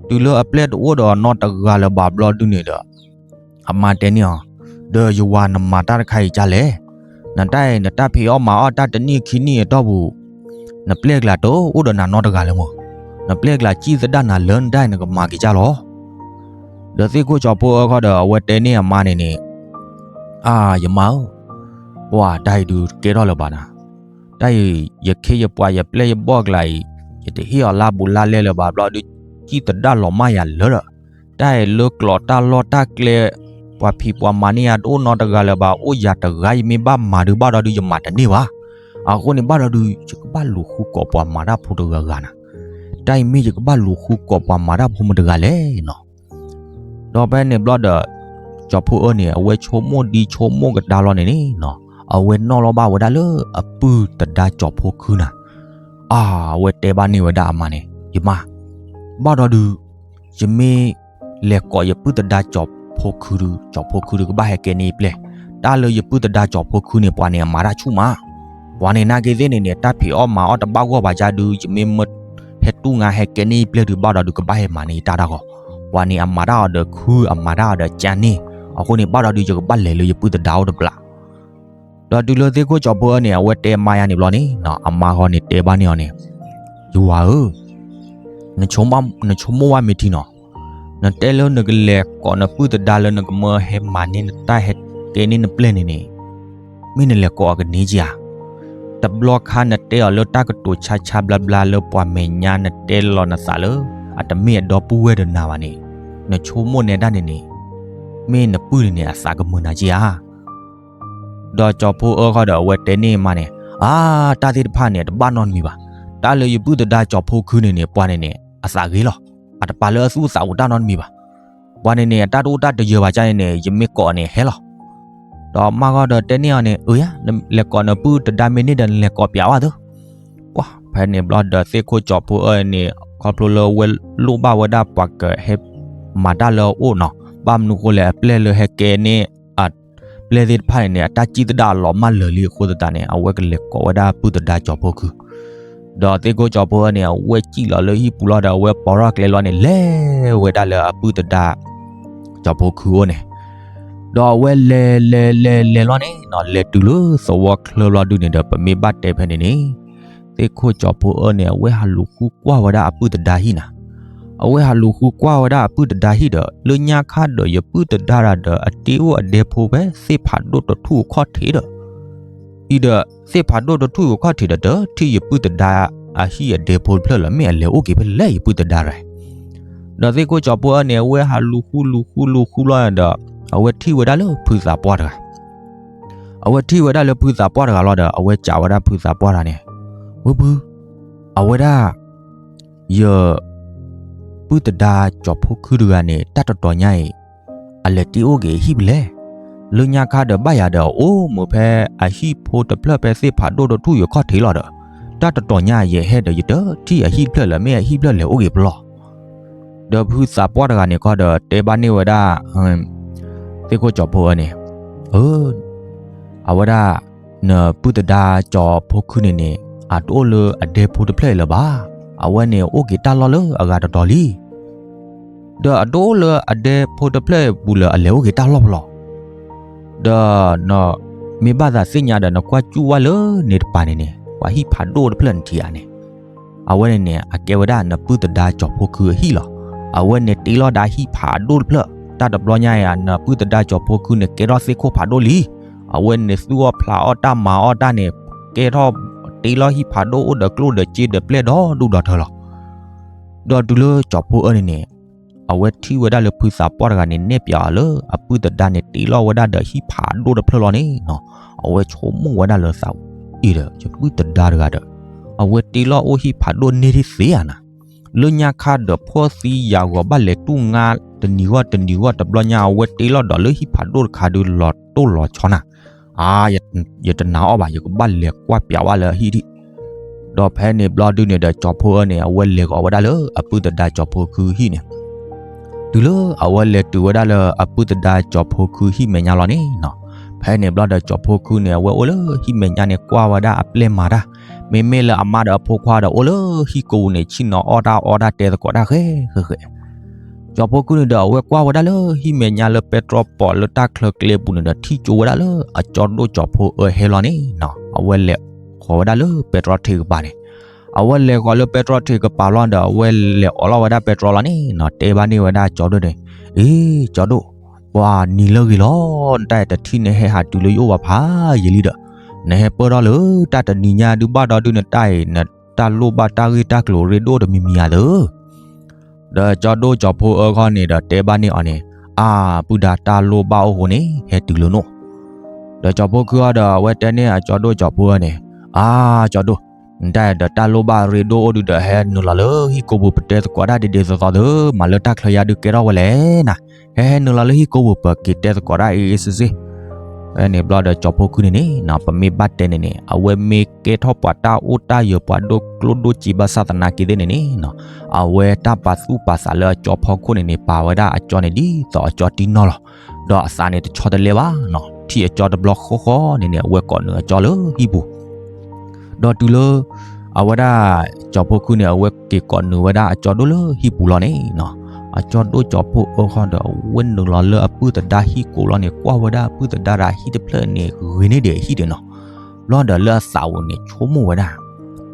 တုၤလၢအပျဲၢ်တအိၣ်ဒီးအီၤနီတဂၤလၢၤဘၣ်ဘျီဒုးန့ၣ်ဒီး အမါတဲန့ၢ်အီၤ, ဒီးယဝၤနမၤတၢ်တခါအံၤဒ်လဲၣ်. နတၢ်အံၤ နတၢ်ဖံးအီၣ်မၤအီၣ်တၢ်တနံၣ်ခံနံၣ်အတီၢ်ပူၤ, နပျဲၢ်ကျါတအိၣ်ဒီးနၤနီတဂၤလၢၤမး. နပျဲၢ်ကျါစံၣ်သဒၣ်နၤလၢနတၢ်အံၤ နကမၤက့ၤဒ်လဲၣ်. ဒီးသ့ၣ်ခိၣ်ကၠီၤဖိအၢဃီဒီး အဝဲတဲန့ၢ်အမါန့ၣ်န့ၣ်, အါ ယမါဧၢ, ပှၤတၢ်အံၤဒုးတကဲထီၣ်လၢၤဘၣ်နၤ. တၢ်အံၤ ယခ့ယပှၤယပျဲၢ်ယဘီၣ်ကျါအံၤ, ယတဟ့ၣ်အီၤလါဘူးလါလဲလၢၤဘၣ်ဘျီဒုး, စံၣ်သဒၣ်လီၤမၢ်ယၤလၢာ်ဒီး, တၢ်အံၤလၢကျိာ်တၢ်လီၢ်တၢ်ကျဲ, ပှၤဖံးပှၤမၤန့ၢ်ယၤတအိၣ်နီတဂၤလၢၤဘၣ်, အိၣ်ယၤတဂၤယမ့ၢ်ဘၣ်မၤဒုးဘၣ်ဒီးဒုး ယမၤတန့ၢ်ဘၣ်. အဃိန့ၣ်ဘၣ်ဒီးဒုး ယကဘၣ်လူၤဃုကိးပှၤမၤတၢ်ဖိတဂၤဂၤနၤ. တၢ်အံၤမ့ၢ်ယကဘၣ်လူၤဃုကိးပှၤမၤတၢ်ဖိမတဂၤလဲၣ်နီၤ. ဒီးဖဲန့ၣ်ဘျီဒီး ကၠီၤဖိအၢန့ၣ် အဝဲဆိကမိၣ်ဒ်ဆိကမိၣ်ကဒါလီၤန့ၣ်န့ၣ်နီၤ, အဝဲနီၣ်လီၤဘၣ်ဝဲဒၣ်လၢအပုၢ်သဒါကၠီၤဖိခုနၤ. အါ အဝဲတဲဘၣ်န့ၢ်ဝဲဒၣ်အမါန့ၣ်, ယမါ, ဘၣ်ဒီးဒုး ယမ့ၢ်လဲၤကိးယပုၢ်သဒါကၠီၤဖိခုဒုး ကၠီၤဖိခုဒုးကဘၣ်ဟဲကဲန့ၢ်ယပျဲၢ်. တၢ်လၢယပုၢ်သဒါကၠီၤဖိခုန့ၣ် ပှၤန့ၣ်အမၤတၢ်ဆူၣ်မး. ပှၤန့ၣ်နာ်က့သ့ၣ်န့ၣ်န့ၣ် တၢ်ဖံးအီၣ်မၤအီၣ်တဘၣ်ဂီၢ်ဘၣ်ယါဒုး ယမ့ၢ်မၢဟဲတူၢ်ငါဟဲကဲန့ၢ်ယပျဲၢ်ဒုးဘၣ်ဒီးဒုးကဘၣ်ဟဲမၤန့ၢ်ယတၢ်တၢ်ဂီၤ. ပှၤန့ၣ်အမၤတၢ်အီၤဒီးခု အမၤတၢ်အီၤဒီးကန့ၢ်. အဃိန့ၣ်ဘၣ်ဒီးဒုး ယကဘၣ်လဲၤလၢယပုၢ်သဒါအိၣ်တဘျီ ဒီးတုၤလၢသ့ၣ်ခိၣ်ကၠီၤဖိအၢန့ၣ် အဝဲတဲမါယါန့ၣ်ဘျီန့ၣ်နီၤ, အမါဃီန့ၣ်တဲဘၣ်န့ၢ်အီၤန့ၣ်, ယဝၤဧၢ, နဆိကမိၣ်ဝဲမ့ၢ်ထံနီၤ, နတဲလၢနကလဲၤကိးနပုၢ်သဒါလၢနကမၢဟဲမၤန့ၢ်နတၢ်ဟဲကဲန့ၢ်နပျဲၢ်န့ၣ်န့ၣ်, မ့ၢ်နလဲၤကိးအကန့ၢ်က့ဧါ. တဘျီခါနတဲအီၤလၢတၢ်ကတိၤဆါဆါဘျါဘျါလၢပှၤမဲာ်ညါ နတဲလီၤနသးလၢ အတမ့ၢ်အဒီပုၢ်ဝဲၢ်ဒီးနၤဘၣ်န့ၣ်, နဆိကမိၣ်နဲဒၣ်န့ၣ်န့ၣ်, မ့ၢ်နပုၢ်န့ၣ်န့ၣ် အသးကမုာ်နၤက့ဧါ. ဒီးကၠီၤဖိအၢခီဒီး အဝဲတဲန့ၢ်မါန့ၣ်, အါ, တၢ်သ့ၣ်တဖၣ်န့ၣ် တဘၣ်နီတမံၤဘၣ်. တၢ်လၢယပုၢ်သဒါကၠီၤဖိခုန့ၣ်န့ၣ် ပှၤန့ၣ်န့ၣ် အသးဂ့ၤလီၤ. အတပာ်လၢအသူၣ်အသးအိၣ်တၢ်နီတမံၤဘၣ်. ပှၤန့ၣ်န့ၣ် အတၢ်တအိၣ်တၢ်တယၢၤဘၣ်ကါန့ၣ်န့ၣ် ယမ့ၢ်ကိးန့ၣ်ဟဲလီၤ. ဒီးမါဂီၢ်ဒီးတဲန့ၢ်အီၤန့ၣ်, အၢယါ, လဲၤကိးနပုၢ်သဒါမ့ၢ်န့ၢ်ဒီး နလဲၤကိးပျးဝဲသ့ၣ်. ကွၢ်, ဖဲန့ၣ်ဘျီဒီးသ့ၣ်ခိၣ်ကၠီၤဖိအၢန့ၣ် ခီဖျိလၢအဝဲလိၣ်ဘၣ်ဝဲဒၣ်ပှၤကဟဲမၤတၢ်လၢအအိၣ်နီၤ, ဘၣ်မနုၤဃိလဲၣ် အပျဲၢ်လၢဟဲကဲန့ၢ် အပျဲၢ်သ့ၣ်တဖၣ်န့ၣ်န့ၣ် အတၢ်စံၣ်သဒၣ်အလီၤမၢ်လၢာ်လံအဃိသတးန့ၣ် အဝဲကလဲၤကိးဝဲဒၣ်ပုၢ်သဒါကၠီၤဖိခု. ဒီးသ့ၣ်ခိၣ်ကၠီၤဖိအၢန့ၣ် အဝဲစံၣ်လီၤလၢဟံၣ်ပူၤလီၤဒီး အဝဲပိာ်ထီၣ်ကျဲလီၤန့ၣ် လဲၤဝဲဒၣ်လၢအပုၢ်သဒါကၠီၤဖိခုအိၣ်န့ၣ်, ဒီးအဝဲလဲၤလဲၤလဲၤလဲၤလီၤန့ၣ်နီၤ, လဲၤတုၤလၢသဝီချၢဘျီဒုန့ၣ်ဒီး ပမ့ၢ်ဘၣ်တဲဖဲန့ၣ်န့ၣ်, သ့ၣ်ခိၣ်ကၠီၤဖိအၢန့ၣ် အဝဲဟးလူၤဃုကွၢ်ဝဲဒၣ်အပုၢ်သဒါဟံၣ်နၤ. အဝဲဟးလူၤဃုကွၢ်ဝဲဒၣ်အပုၢ်သဒါဟံၣ်ဒီး လၢညါခါဒီးယပုၢ်သဒါတဂၤဒီး အတ့အိၣ်အဒဲဖိဖဲသ့ၣ်ဖးဒိၣ်တထူၣ်အခီၣ်ထံးဒီး အံၤဒီး သ့ၣ်ဖးဒိၣ်တထူၣ်အခီၣ်ထံးဒီး တထံၣ်ယပုၢ်သဒါအဟံၣ်အဒဲဖိတဖျၢၣ်လၢၤ မ့ၢ်အလဲၤအိၣ်က့ၤဖဲလဲၣ်ယပုၢ်သဒါတဂၤ. ဒီးသ့ၣ်ခိၣ်ကၠီၤဖိအၢန့ၣ် အဝဲဟးလူၤဃုလူၤဃုလူၤဃုလီၤဒီး အဝဲထံၣ်ဝဲဒၣ်လၢဖုသးပှၢ်တဂၤ, အဝဲထံၣ်ဝဲဒၣ်လၢဖုသးပှၢ်တဂၤလီၤဒီး အဝဲစံးဝဲဒၣ်ဖုသးပှၢ်တဂၤန့ၣ်, ဝ့ၢ်ဖု, အဝဲဒၣ် ယပုၢ်သဒါကၠီၤဖိခုတဂၤန့ၣ် တၢ်တတီၤညါအံၤ အလဲၤတ့အိၣ်က့ၤအဟံၣ်ဖဲလဲၣ်. လၢညါခါဒီးဘၣ်ယၤဒီး အအိၣ်မူဖဲအဟံၣ်ဖိတဖျၢၣ်ဖဲသ့ၣ်ဖးဒိၣ်တထူၣ်အခီၣ်ထံးလီၤဒီး တၢ်တတီၤညါအံၤ ယဟဲဒီးယတထံၣ်အဟံၣ်တဖျၢၣ်လၢၤ မ့ၢ်အဟံၣ်တဖျၢၣ်လဲၤအိၣ်က့ၤဖဲလဲၣ်. ဒီးဖုသးပှၢ်တဂၤန့ၣ်ခီဒီး တဲဘၣ်န့ၢ်ဝဲဒၣ် သ့ၣ်ခိၣ်ကၠီၤဖိအၢန့ၣ်, အၢ အဝဲဒၣ် နပုၢ်သဒါကၠီၤဖိခုန့ၣ်န့ၣ် အတအိၣ်လၢအဒဲဖိတဖျၢၣ်အံၤလၢၤဘၣ်. အဝဲန့ၣ်အိၣ်က့ၤတၢ်လီၢ်လၢအဂၤတတီၤလံ. ဒီးအတအိၣ်လၢအဒဲဖိတဖျၢၣ်အပူၤလၢၤ အလဲၤအိၣ်က့ၤတၢ်လီၢ်ဖဲလဲၣ်. ဒီးနမ့ၢ်ဘၣ်သးသ့ၣ်ညါဒီး နကွၢ်စူၣ်ဝဲလၢန့ၣ်တပၤန့ၣ်န့ၣ် ပှၤဟံၣ်ဖးဒိၣ်တဖျၢၣ်နထံၣ်ဧါန့ၣ်, အဝဲန့ၣ်န့ၣ် အကဲဝဲဒၣ်နပုၢ်သဒါကၠီၤဖိခုအဟံၣ်လီၤ. အဝဲန့ၣ်တ့လီၤဒၣ်ဟံၣ်ဖးဒိၣ်တဖျၢၣ်, တၢ်တဘျီညါအံၤ နပုၢ်သဒါကၠီၤဖိခုန့ၣ် ကဲထီၣ်သ့ၣ်ခိၣ်ဖးဒိၣ်လံ. အဝဲန့ၣ်သူၣ်အီၣ်ဖျးအီၣ်တၢ်မၤအီၣ်တၢ်န့ၣ် ကဲထီၣ်တ့လီၤဟံၣ်ဖးဒိၣ်အိၣ်ဒီးကျိၣ်ဒီးစ့ဒီးပျဲၢ်ဒီဒူၣ်ဒီထၢလီၤ. ဒီးတုၤလၢကၠီၤဖိအၢန့ၣ်န့ၣ် အဝဲထံၣ်ဝဲဒၣ်လၢဖုသးပှၢ်တဂၤန့ၣ် နဲၣ်ပၠးအီၤလၢ အပုၢ်သဒါန့ၣ် တ့လီၤဝဲဒၣ်ဒီးဟံၣ်ဖးဒိၣ်တဖျၢၣ်လီၤန့ၣ်နီၤ, အဝဲဆိကမိၣ်ဝဲဒၣ်လၢသးအံၤဒီး ယပုၢ်သဒါတဂၤဒီး အဝဲတ့လီၤအိၣ်ဟံၣ်ဖးဒိၣ်န့ၢ်ဒ်သ့ဧါနၤ. လၢညါခါဒီးဖှီၣ်သံယာ်ဂီၤဘၣ်လဲၤတူၢ်ငါတနံၤဂီၢ်တနံၤဂီၢ် တဘျီညါ အဝဲတ့လီၤဒီးလၢဟံၣ်ဖးဒိၣ်တခါဒုးလီၤတိၢ်လီၤဆီနၤ. အါ ယတနာ်အီၤဘၣ်, ယကဘၣ်လဲၤကွၢ်ပၠးဝဲလၢအဟံၣ်ဒံး. ဒီးဖဲန့ၣ်ဘျီဒုန့ၣ်ဒီး ကၠီၤဖိအၢန့ၣ် အဝဲလဲၤဂီၤဝဲဒၣ်လၢအပုၢ်သဒါကၠီၤဖိခုဟံၣ်န့ၣ်, တုၤလၢအဝဲလဲၤတုၤဝဲဒၣ်လၢအပုၢ်သဒါကၠီၤဖိခုဟံၣ်မဲာ်ညါလီၤန့ၣ်နီၤ, ဖဲန့ၣ်ဘျီဒီး ကၠီၤဖိခုန့ၣ် အဝဲအိၣ်လၢဟံၣ်မဲာ်ညါန့ၣ် ကွၢ်ဝဲဒၣ်အပျဲၢ်မၤတၢ်, မ့မ့ၢ်လၢအမါဒီးအဖိခွါဒီး အိၣ်လၢဟံၣ်ကိပူၤန့ၣ် ဆ့ၣ်နီၤအီၣ်တၢ်အီတၢ်တဲသကိးတၢ်ဃဲဃဲဃဲ ကၠီၤဖိခုန့ၣ်ဒီး အဝဲကွၢ်ဝဲဒၣ်လၢဟံၣ်မဲာ်ညါလၢပဲတြီပိာ်လၢတၢ်ချၢကျဲပူၤန့ၣ်ဒီး ထံၣ်ကၠိဝဲဒၣ်လၢအကၠီဒိၣ်ကၠီၤဖိအၢဟဲလီၤန့ၣ်နီၤ, အဝဲလဲၤဃီၤဝဲဒၣ်လၢပဲတြီထံးကပၤန့ၣ်, အဝဲလဲၤဃီၤလၢပဲတြီထံးကပၤလီၤဒီး အဝဲလဲၤအိးလီၤဝဲဒၣ်ပဲတြီလီၤန့ၣ်နီၤ, တဲဘၣ်န့ၢ်ဝဲဒၣ်ကၠီဒိၣ်န့ၣ်, အ့ ကၠီဒိၣ်, ပှၤနံၤလၢဂ့ၤလီၤ, နတၢ်အံၤတထံၣ်နဟဲဟးတုၤလၢယအိၣ်ဘၣ်ဖးယံာ်လံဒီး, နဟဲပၢၢ်ထီၣ်လၢတၢ်တနံၤညါဒုးဘၣ်ဒီးဒုး နတၢ်အံၤ နတၢ်လိၣ်ဘၣ်တၢ်ဂ့ၢ်တၢ်ကျိၤရ့ဒိၣ်တမံၤမံၤဧါသၢ ဒီးကၠီဒိၣ်ကၠီၤဖိအၢခီန့ၣ်ဒီး တဲဘၣ်န့ၢ်အီၤန့ၣ်, အါ ပုၢ်ဒါ တၢ်လိၣ်ဘၣ်အိၣ်ဃိန့ၣ် ဟဲတုၤလၢနအိၣ်. ဒီးကၠီၤဖိခုအီၤဒီး အဝဲတဲန့ၢ်အကၠီဒိၣ်ကၠီၤဖိအၢန့ၣ်, အါ ကၠီဒိၣ်, နတၢ်အံၤဒီးတၢ်လိၣ်ဘၣ်ရ့ဒိၣ်အိၣ်ဒုးဒီး ဟဲနုာ်လီၤလၢဟံၣ်ကိပူၤ ပတဲသကိးတၢ်ဒ်ဒ်သိးသိးသၢ, မၤလၢတၢ်ချၢယါဒုးကဲထီၣ်ဝဲလဲၣ်နၤ, ဟဲဟဲနုာ်လီၤလၢဟံၣ်ကိပူၤ ပက့ၤတဲသကိးတၢ်အ့ၣ်အ့ၣ်စ့စ့ ဖဲန့ၣ်ဘျီဒီး ကၠီၤဖိခုန့ၣ်န့ၣ်နီၤ, ပမ့ၢ်ဘၣ်တဲန့ၣ်န့ၣ် အဝဲမ့ၢ်ကဲထီၣ်ပှၤတၢ်အိၣ်တၢ်ယၢၤ ပှၤဒိၣ်ကျိၣ်ဒိၣ်စ့ဘၣ်ဆၣ်သနာ်က့သ့ၣ်န့ၣ်န့ၣ်နီၤ, အဝဲတၢ်ပာ်သူၣ်ပာ်သးလၢအကၠီဖီခိၣ်န့ၣ်န့ၣ် ပာ်ဝဲဒၣ်အကၠီန့ၣ်ဒ်သိးအကၠီတံၢ်နီၢ်လီၤ. ဒီးအသးန့ၣ်တဆီတလဲဘၣ်နီၤ, ထံၣ်အကၠီတဘျီဃီဃီန့ၣ်န့ၣ် အဝဲကိးနုာ်အကၠီလၢဟံၣ်ပူၤ ဒီးတုၤလၢ အဝဲဒၣ် ကၠီၤဖိခုန့ၣ် အဝဲက့ၤကိးနုာ်ဝဲဒၣ်အကၠီဒိၣ်လၢဟံၣ်ပူၤလီၤန့ၣ်နီၤ, အကၠီဒိၣ်ကၠီၤဖိအၢခီဒီး အဝဲနုာ်လီၤလၢအပုၢ်သဒါဟံၣ်ကိးလီၤန့ၣ် ကွၢ်ဝဲဒၣ်အပုၢ်သဒါတဂၤဟံၣ်တဖျၢၣ်န့ၣ် ဂ့ၤန့ၢ်ဒံးအဟံၣ်ဒံးနီၤ, ဘျီဒီးလၢအသးပူၤန့ၣ် ဆိကမိၣ်ဝဲဒၣ်,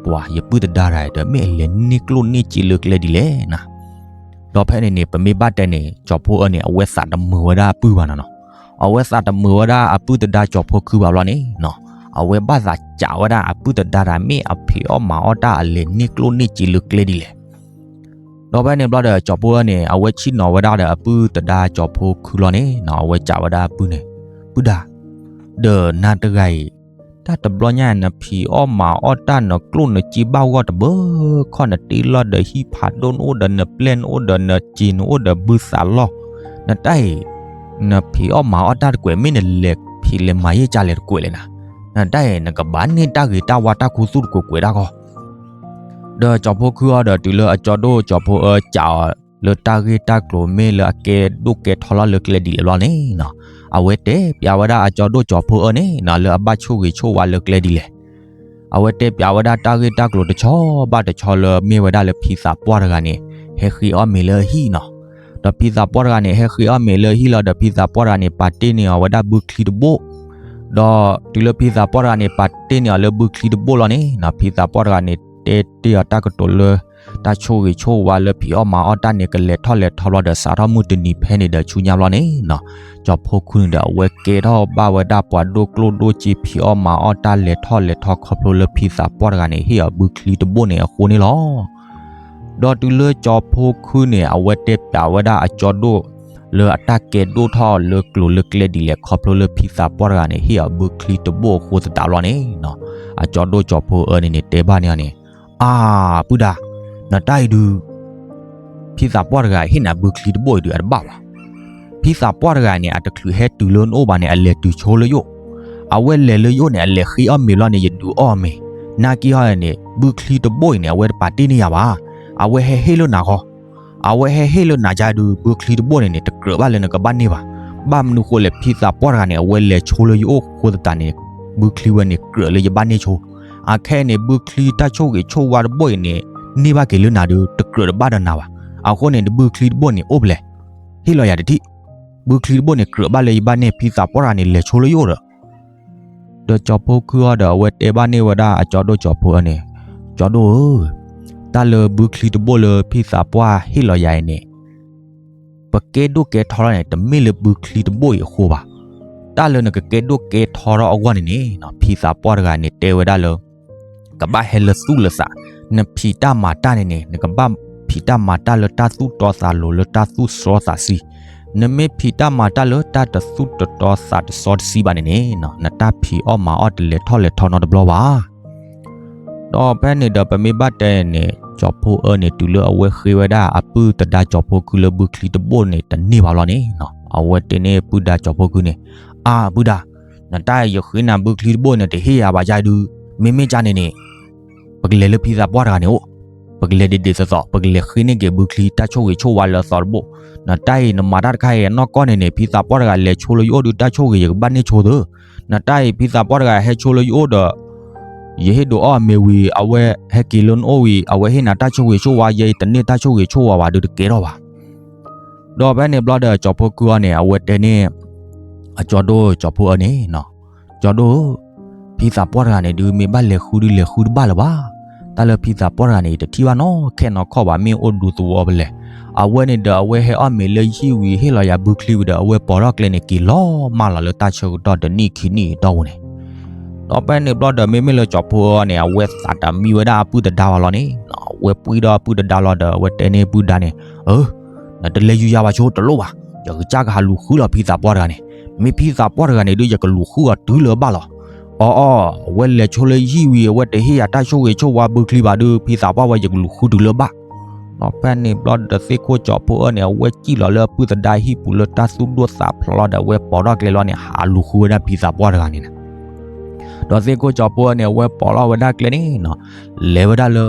ပှၤယပုၢ်သဒါတဂၤဒီး မ့ၢ်အလဲၤန့ၢ်ကျိၣ်န့ၢ်စ့လၢကျဲဒ်လဲၣ်နၤ. ဒီးဖဲန့ၣ်န့ၣ် ပမ့ၢ်ဘၣ်တဲန့ၣ် ကၠီၤဖိအၢန့ၣ် အဝဲသးတမုာ်ဝဲဒၣ်အပုၢ်ဘၣ်နီၤနီၤ, အဝဲသးတမုာ်ဝဲဒၣ်အပုၢ်သဒါကၠီၤဖိခုဘၣ်ဘျီန့ၣ်နီၤ, အဝဲဘၣ်သးစံးဝဲဒၣ်အပုၢ်သဒါတဂၤ မ့ၢ်အဖံးအီၣ်မၤအီၣ်တၢ်အလဲၤန့ၢ်ကျိၣ်န့ၢ်စ့လၢကျဲဒ်လဲၣ်. ဒီးဖဲန့ၣ်ဘျီဒီး ကၠီၤဖိအၢန့ၣ် အဝဲဆ့ၣ်နီၤဝဲဒၣ်ဒီးအပုၢ်သဒါကၠီၤဖိခုလီၤန့ၣ်နီၤ, အဝဲစံးဝဲဒၣ်ပုၢ်န့ၣ်, ပုၢ်ဒါ, ဒီးနၤတဂၤအံၤ တၢ်တဘျီညါ နဖံးအီၣ်မၤအီၣ်တၢ် နကျိၣ်နစ့ဘၣ်ဂီၢ်တဘၢခီၣ် နတ့လီၢ်ဒီးဟံၣ်ဖးဒိၣ် နအိၣ်ဒီးနပျဲၢ် နအိၣ်ဒီးနစ့ နအိၣ်ဒီးဘုသးလီၢ်, နတၢ်အံၤ နဖံးအီၣ်မၤအီၣ်တၢ်တကွဲး မ့ၢ်နလဲၤဖံးလဲၤမၤယဲၢ်ကလဲၤတကွဲးလဲၣ်နၤ, နတၢ်အံၤ နကဘၣ်န့ၢ်တၢ်ဂ့ၤတၢ်ဝါတၢ်ခူသူၣ်တကွဲးကွဲးတၢ်ဂီၢ် ဒီးကၠီၤဖိခုအီၤဒီး တုၤလၢအကၠီဒိၣ်ကၠီၤဖိအၢစံးအီၤ လၢတၢ်ဂ့ၢ်တၢ်ကျိၤမ့ၢ်လၢအကဲဒိၣ်ကဲထီလီၤလၢကျဲဒ်လဲၣ်ဘျီန့ၣ်နီၤ, အဝဲတဲပျးဝဲဒၣ်အကၠီဒိၣ်ကၠီၤဖိအၢန့ၣ်နီၤ လၢအဘၣ်ဆိၣ်ဂ့ၤဆိၣ်ဝါလၢကျဲဒ်လဲၣ်. အဝဲတဲပျးဝဲဒၣ်တၢ်ဂ့ၢ်တၢ်ကျိၤတဆီဘၣ်တဆီလၢမ့ၢ်ဝဲဒၣ်လၢဖံသးပှၢ်တဂၤန့ၣ် ဟဲဃ့အီၣ်မ့ၤလၢအဟံၣ်နီၤ. ဒီးဖံသးပှၢ်တဂၤန့ၣ် ဟဲဃ့အီၣ်မ့ၤလၢအဟံၣ်လီၤဒီး ဖံသးပှၢ်တဂၤန့ၣ် ပာ်တ့ၢ်န့ၢ်အီၤဝဲဒၣ်ဘုချံတဘိၣ်, ဒီးတုၤလၢဖံသးပှၢ်တဂၤန့ၣ် ပာ်တ့ၢ်န့ၢ်အီၤလၢဘုချံတဘိၣ်လီၤန့ၣ်နီၤ, ဖံသးပှၢ်တဂၤန့ၣ် တဲတ့ၢ်အီၤတၢ်ကတိၤလၢ တၢ်ဆိၣ်ဂ့ၤဆိၣ်ဝါလၢဖံးအီၣ်မၤအီၣ်တၢ်န့ၣ် ကလဲၤထီၣ်လဲၤထီဘျီဒီး စးထီၣ်မုၢ်တနံၤဖဲန့ၣ်ဒီးဆူညါဘျီန့ၣ်နီၤ, ကၠီၤဖိခုန့ၣ်ဒီး အဝဲကဲထီၣ်ဘၣ်ဝဲဒၣ်ပှၤဒိၣ်ကျိၣ်ဒိၣ်စ့ ဖံးအီၣ်မၤအီၣ်တၢ်လဲၤထီၣ်လဲၤထီ ခီဖျိလၢဖံသးပှၢ်တဂၤန့ၣ် ဟ့ၣ်အီၤဘုချံတဘိၣ်န့ၣ်အဃိန့ၣ်လီၤ. ဒီးတုၤလၢကၠီၤဖိခုန့ၣ် အဝဲတဲပျးဝဲဒၣ်အကၠီဒိၣ် လၢအတၢ်ကဲဒိၣ်ထီၣ်လၢကျိၤလၢကျဲဒ်လဲၣ် ခီဖျိလၢဖံသးပှၢ်တဂၤန့ၣ် ဟ့ၣ်အီၤဘုချံတဘိၣ်အဃိသတးဘျီန့ၣ်နီၤ, အကၠီဒိၣ်ကၠီၤဖိအၢန့ၣ်န့ၣ် တဲဘၣ်န့ၢ်အီၤန့ၣ်, အါ ပုၢ်ဒါ, နတၢ်အံၤဒုး ဖံသးပှၢ်တဂၤဟ့ၣ်နၤဘုချံတဘိၣ်အံၤဒုး အတဘၣ်ဘၣ်. ဖံသးပှၢ်တဂၤန့ၣ် အတချုးဟဲတုၤလၢနအိၣ်ဘၣ်န့ၣ် အလဲၤတုၤဆိလၢယအိၣ်, အဝဲလဲၤလၢယအိၣ်န့ၣ် အလဲၤဃ့အီၣ်မ့ၤလီၤန့ၣ် ယဒုးအီၣ်မ့ၤ, နာ်က့ဟီန့ၣ် ဘုချံတဘိၣ်အံၤန့ၣ် အဝဲတပာ်တ့ၢ်န့ၢ်ယၤဘၣ်. အဝဲဟဲဟ့ၣ်လၢနၤဃီ, အဝဲဟဲဟ့ၣ်လၢနၤကဒီး ဘုချံတဘိၣ်န့ၣ်န့ၣ် တကြၢးဘၣ်လၢနကဘၣ်န့ၢ်ဘၣ်. ဘၣ်မနုၤဃိလဲၣ် ဖံသးပှၢ်တဂၤန့ၣ် အဝဲလဲၤဆိလၢယအိၣ်ဃိသတးန့ၣ် ဘုချံဝဲန့ၣ် ကြၢးလၢယဘၣ်န့ၢ်ဆိ, အခဲအံၤန့ၣ် ဘုချံတၢ်ဆိၣ်ဂ့ၤဆိၣ်ဝါတဘိၣ်အံၤန့ၣ် န့ၢ်ဘၣ်က့ၤလၢနၤဒီး တကြၢးတဘၣ်ဒီးနၤဘၣ်. အဃိန့ၣ် ဘုချံတဘိၣ်န့ၣ်အိၣ်ဖဲလဲၣ်, ဟ့ၣ်လီၤယၤတထံၣ်. ဘုချံတဘိၣ်န့ၣ် ကြၢးဘၣ်လၢယဘၣ်န့ၢ် ဖံသးပှၢ်တဂၤန့ၣ် လဲၤဆိလၢယအိၣ်ဒီး ဒီးကၠီၤဖိခုအီၤဒီး အဝဲတဲဘၣ်န့ၢ်ဝဲဒၣ်အကၠီဒိၣ်ကၠီၤဖိအၢန့ၣ်, ကၠီဒိၣ်ဧၢ, တၢ်လၢဘုချံတဘိၣ်လၢဖံသးပှၢ်ဟ့ၣ်လီၤယၤအံၤန့ၣ် ပကဲဒိၣ်ကဲထီထီၣ်န့ၣ် တမ့ၢ်လၢဘုချံတဘိၣ်အံၤအဃိဘၣ်. တၢ်လၢနကကဲဒိၣ်ကဲထီထီၣ်အဂီၢ်န့ၣ်န့ၣ် ဖံသးပှၢ်တဂၤန့ၣ် တဲဝဲဒၣ်လၢ ကဘၣ်ဟဲလၢသူၣ်လၢသး, နဖံးတၢ်မၤတၢ်န့ၣ်န့ၣ် နကဘၣ်ဖံးတၢ်မၤတၢ်လၢတၢ်သူၣ်တီသးလိၤ လၢတၢ်သူၣ်စီသးဆှံ, နမ့ၢ်ဖံးတၢ်မၤတၢ်လၢတၢ်တသူၣ်တတီသးတစီတဆှံဘၣ်န့ၣ်န့ၣ် နတၢ်ဖံးအီၣ်မၤအီၣ်တလဲၤထီၣ်လဲၤထီနီတဘျီဘၣ်. ဒီးဖဲန့ၣ်ဒီး ပမ့ၢ်ဘၣ်တဲန့ၣ် ကၠီၤဖိအၢန့ၣ် တုၤလၢအဝဲဃ့ဝဲဒၣ်အပုၢ်သဒါကၠီၤဖိခုလၢဘုချံတဘိၣ်န့ၣ် တန့ၢ်ဘၣ်လီၤန့ၣ် အဝဲတဲန့ၢ်ပုၢ်ဒါကၠီၤဖိခုန့ၣ်, အါ ပုၢ်ဒါ, နတၢ်အံၤယဃ့နၤဘုချံတဘိၣ်န့ၣ် တဟ့ၣ်ယၤဘၣ်ယါဒုး, မ့မ့ၢ်ကန့ၣ်န့ၣ် ပကလဲၤလၢဖံသးပှၢ်တဂၤန့ၣ်အိၣ်, ပကလဲၤဒ်ဒ်သိးသိး ပကလဲၤဃ့န့ၢ်က့ၤဘုချံတၢ်ဆိၣ်ဂ့ၤဆိၣ်ဝါလၢအသီတဘိၣ်, နတၢ်အံၤနမၤတၢ်တခါအံၤ နီၢ်ကီၢ်န့ၣ်န့ၣ် ဖံသးပှၢ်တဂၤလဲၤဆိလၢယအိၣ်ဒုး တၢ်ဆိၣ်ဂ့ၤယကဘၣ်န့ၢ်ဆိသၢ, နတၢ်အံၤဖံသးပှၢ်တဂၤဟဲဆိလၢယအိၣ်ဒီး ယဟ့ၣ်ဒုးအီၣ်အမ့ၤဝံၤ အဝဲဟဲက့ၤလၢနအိၣ်ဝံၤ အဝဲဟ့ၣ်နၤတၢ်ဆိၣ်ဂ့ၤဆိၣ်ဝါ ယဲအံၤတန့ၢ်တၢ်ဆိၣ်ဂ့ၤဆိၣ်ဝါဘၣ်ဒုး တကဲထီၣ်ဘၣ်. ဒီးဖဲန့ၣ်ဘျီဒီး ကၠီၤဖိခုအီၤန့ၣ် အဝဲတဲန့ၢ် အကၠီၤဒိၣ်ကၠီၤဖိအၢန့ၣ်, ကၠီၤဒိၣ်ဧၢ, ဖံသးပှၢ်တဂၤန့ၣ်ဒုး မ့ၢ်ဘၣ်လဲၤဃုဒုးလဲၤဃုတဘၣ်လၢၤဘၣ်. တၢ်လၢဖံသးပှၢ်တဂၤန့ၣ် ယတထံၣ်ဘၣ်နီၢ်ခဲနီၢ်ခီၣ်ဘၣ် မ့ၢ်အိၣ်ဒူသဝီဖဲလဲၣ်. အဝဲန့ၣ်ဒီး အဝဲဟဲအီၣ်မ့ၤလၢယဟံၣ်ဝံၤ ဟ့ၣ်လီၤယၤဘုချံဝံၤဒီး အဝဲပိာ်ထီၣ်ကျဲန့ၣ် က့ၤလီၤမၢ်လီၤလၢတၢ်ဆၢကတီၢ်တနံၣ်ခံနံၣ်အတီၢ်ပူၤန့ၣ် ဒီးဖဲန့ၣ်ဘျီဒီး မ့မ့ၢ်လၢကၠီၤဖိအၢန့ၣ် အဝဲသးတမံဝဲဒၣ်အပုၢ်သဒါဘၣ်လီၤန့ၣ်, အဝဲပှံၢ်ဒီးအပုၢ်သဒါလီၤဒီး အဝဲတဲန့ၢ်ပုၢ်ဒါန့ၣ်, အၢ, နတလဲၤယူၤယၤဘၣ်ဆိ တလိၣ်ဘၣ်, ယကစၢ်ကဟးလူၤဃုလီၤဖံသးပှၢ်တဂၤန့ၣ်, မ့ၢ်ဖံသးပှၢ်တဂၤန့ၣ်ဒုး ယကလူၤဃုအီၤတုၤလၢအဘၣ်လီၤ. အီအီ, အဝဲလဲၤဆိလၢယဟံၣ်ဝံၤ အဝဲတဟ့ၣ်ယၤတၢ်ဆိၣ်ဂ့ၤဆိၣ်ဝါဘုချံဘၣ်ဒုး ဖံသးပှၢ်ဝဲ ယကလူၤဃုတုၤလၢအဘၣ်. ဒီးဖဲန့ၣ်ဘျီဒီး သ့ၣ်ခိၣ်ကၠီၤဖိအၢန့ၣ် အဝဲစံၣ်လီၤလၢအပုၢ်သဒါဟံၣ်ပူၤလၢတၢ်သူၣ်ဒိၣ်သးဖျိးလီၤဒီး အဝဲပိာ်ထီၣ်ကျဲလီၤန့ၣ် ဟးလူၤဃုဝဲဒၣ်ဖံသးပှၢ်တဂၤန့ၣ်လီၤ. ဒီးသ့ၣ်ခိၣ်ကၠီၤဖိအၢန့ၣ် အဝဲပိာ်ထီၣ်ဝဲဒၣ်ကျဲန့ၣ်နီၤ, လဲၤဝဲဒၣ်လၢ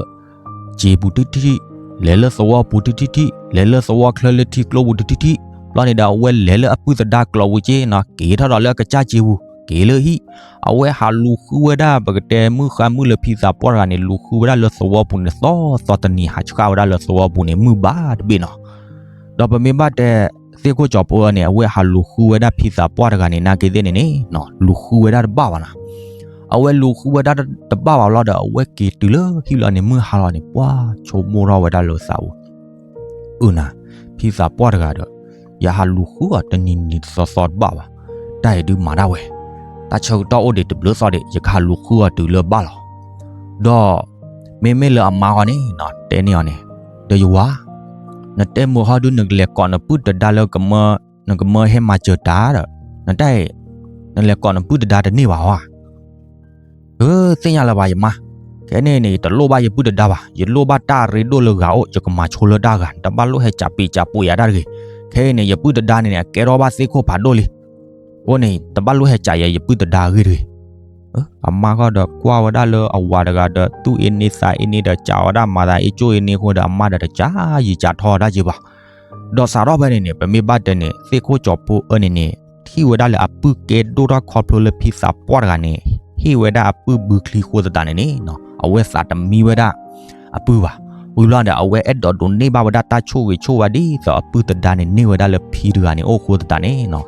စ့ပူၤထံထံထံ, လဲၤလၢသဝီပူၤထံထံထံ, လဲၤလၢသဝီချၢလၢထံကျိပူၤထံထံထံ, ဘျီန့ၣ်ဒီး အဝဲလဲၤလၢအပုၢ်သဒါကျိာ်ပူၤက့နီၤ, က့ၤထီၣ်ဒီးလၢအကစၢ်စ့ပူၤ, က့ၤလၢဟံၣ်, အဝဲဟးလူၤဃုဝဲဒၣ် ပကတဲမုၢ်ဃါမုၢ်လၢဖံသးပှၢ်တဂၤန့ၣ် လူၤဃုဝဲဒၣ်လၢသဝီပူၤန့ၣ် သီသီတနံၤ ဟးဆှၣ်ဝဲဒၣ်လၢသဝီပူၤန့ၣ် မုၢ်ဘၣ်တဘ့ၣ်နီၤ. ဒီးပမ့ၢ်ဘၣ်တဲ သ့ၣ်ခိၣ်ကၠီၤဖိအၢန့ၣ် အဝဲဟးလူၤဃုဝဲဒၣ်ဖံသးပှၢ်တဂၤန့ၣ် နာ်က့သ့ၣ်န့ၣ်န့ၣ် လူၤဃုဝဲဒၣ်တဘၣ်ဘၣ်နီၤ. အဝဲလူၤဃုဝဲဒၣ်တဘၣ်ဘၣ်လီၤဒီး အဝဲက့ၤတုၤလၢဟံၣ်လီၤန့ၣ် မုၢ်ဟါလီၤန့ၣ် ပှၤဆိကမိၣ်ထီၣ်ဝဲဒၣ်လၢသးပူၤ, အၢနၤ, ဖံသးပှၢ်တဂၤဒီး ယဟးလူၤဃုအီၤတနံၤနံၤသီသီတဘၣ်ဘၣ်, တၢ်အံၤဒုးမၤတၢ်ဝဲ, တၢ်ဆၢကတီၢ်အိၣ်ဒံးတဘျုးသီဒံး ယကဟးလူၤဃုအီၤတုၤလၢဘၣ်လီၤ. ဒီးမ့မ့ၢ်လၢအမါဃီန့ၣ်နီၤ တဲန့ၢ်အီၤန့ၣ်, ဒီးယဝၤ, နတဲမိၢ်ဟီဒုးနကလဲၤကိးနပုၢ်တဒါလၢ နကမၢဟဲမၤစၢၤတၢ်ဒီး နတၢ်အံၤ နလဲၤကိးနပုၢ်တဒါတန့ၢ်ဘၣ်ဧါ. အၢ သ့ၣ်ညါလၢၤဘၣ်ယမါ, ခဲန့ၣ်န့ၣ် ယတလိၣ်ဘၣ်ယပုၢ်တဒါဘၣ်, ယလိၣ်ဘၣ်တၢ်အရ့ဒိၣ်လၢဂၤအိၣ် ယကမၤဆိလၢတၢ်ဂၤ, တဘၣ်လိၣ်ဟဲကးပ့းကးပှ့ၤယၤတၢ်တဂ့ၤ. ခဲအံၤန့ၣ် ယပုၢ်တဒါန့ၣ်န့ၣ် အကဲထီၣ်ဘၣ်သ့ၣ်ခိၣ်ဖးဒိၣ်လံ. အဃိန့ၣ် တဘၣ်လိၣ်ဟဲကးယၤယပုၢ်တဒါအဂ့ၢ်တဂ့ၤ. အမါဃီဒီးကွၢ်ဝဲဒၣ်လၢအဝၤတဂၤဒီး သူၣ်အ့န့သးအ့န့ဒီး ကးဝဲဒၣ်မၤသးအ့ကၠိၣ်အ့န့အဃိဒီး အမါဒီးတကးယံာ်ကးထီၣ်တၢ်ယ့ဘၣ်. ဒီးစးထီၣ်ဖဲန့ၣ်န့ၣ် ပမ့ၢ်ဘၣ်တဲန့ၣ် သ့ၣ်ခိၣ်ကၠီၤဖိအၢန့ၣ်န့ၣ် ထံၣ်ဝဲဒၣ်လၢအပုၢ်ကဲဒိၣ်ထီၣ်ခီဖျိလၢဖံသးပှၢ်တဂၤန့ၣ် ဟ့ၣ်ဝဲဒၣ်အပုၢ်ဘုချံဃိသတးန့ၣ်န့ၣ် အဝဲသးတမံဝဲဒၣ်အပုၢ်ဘၣ်. ဝံၤဘျီဒီး အဝဲအဲၣ်ဒိးဒိးန့ၢ်ဘၣ်ဝဲဒၣ်တၢ်ဆိၣ်ဂ့ၤဆိၣ်ဝါဒ်သိးအပုၢ်တဒါန့ၣ် န့ၢ်ဝဲဒၣ်လၢဖံတဂၤန့ၣ်အိၣ်ဃိသတးန့ၣ်နီၤ,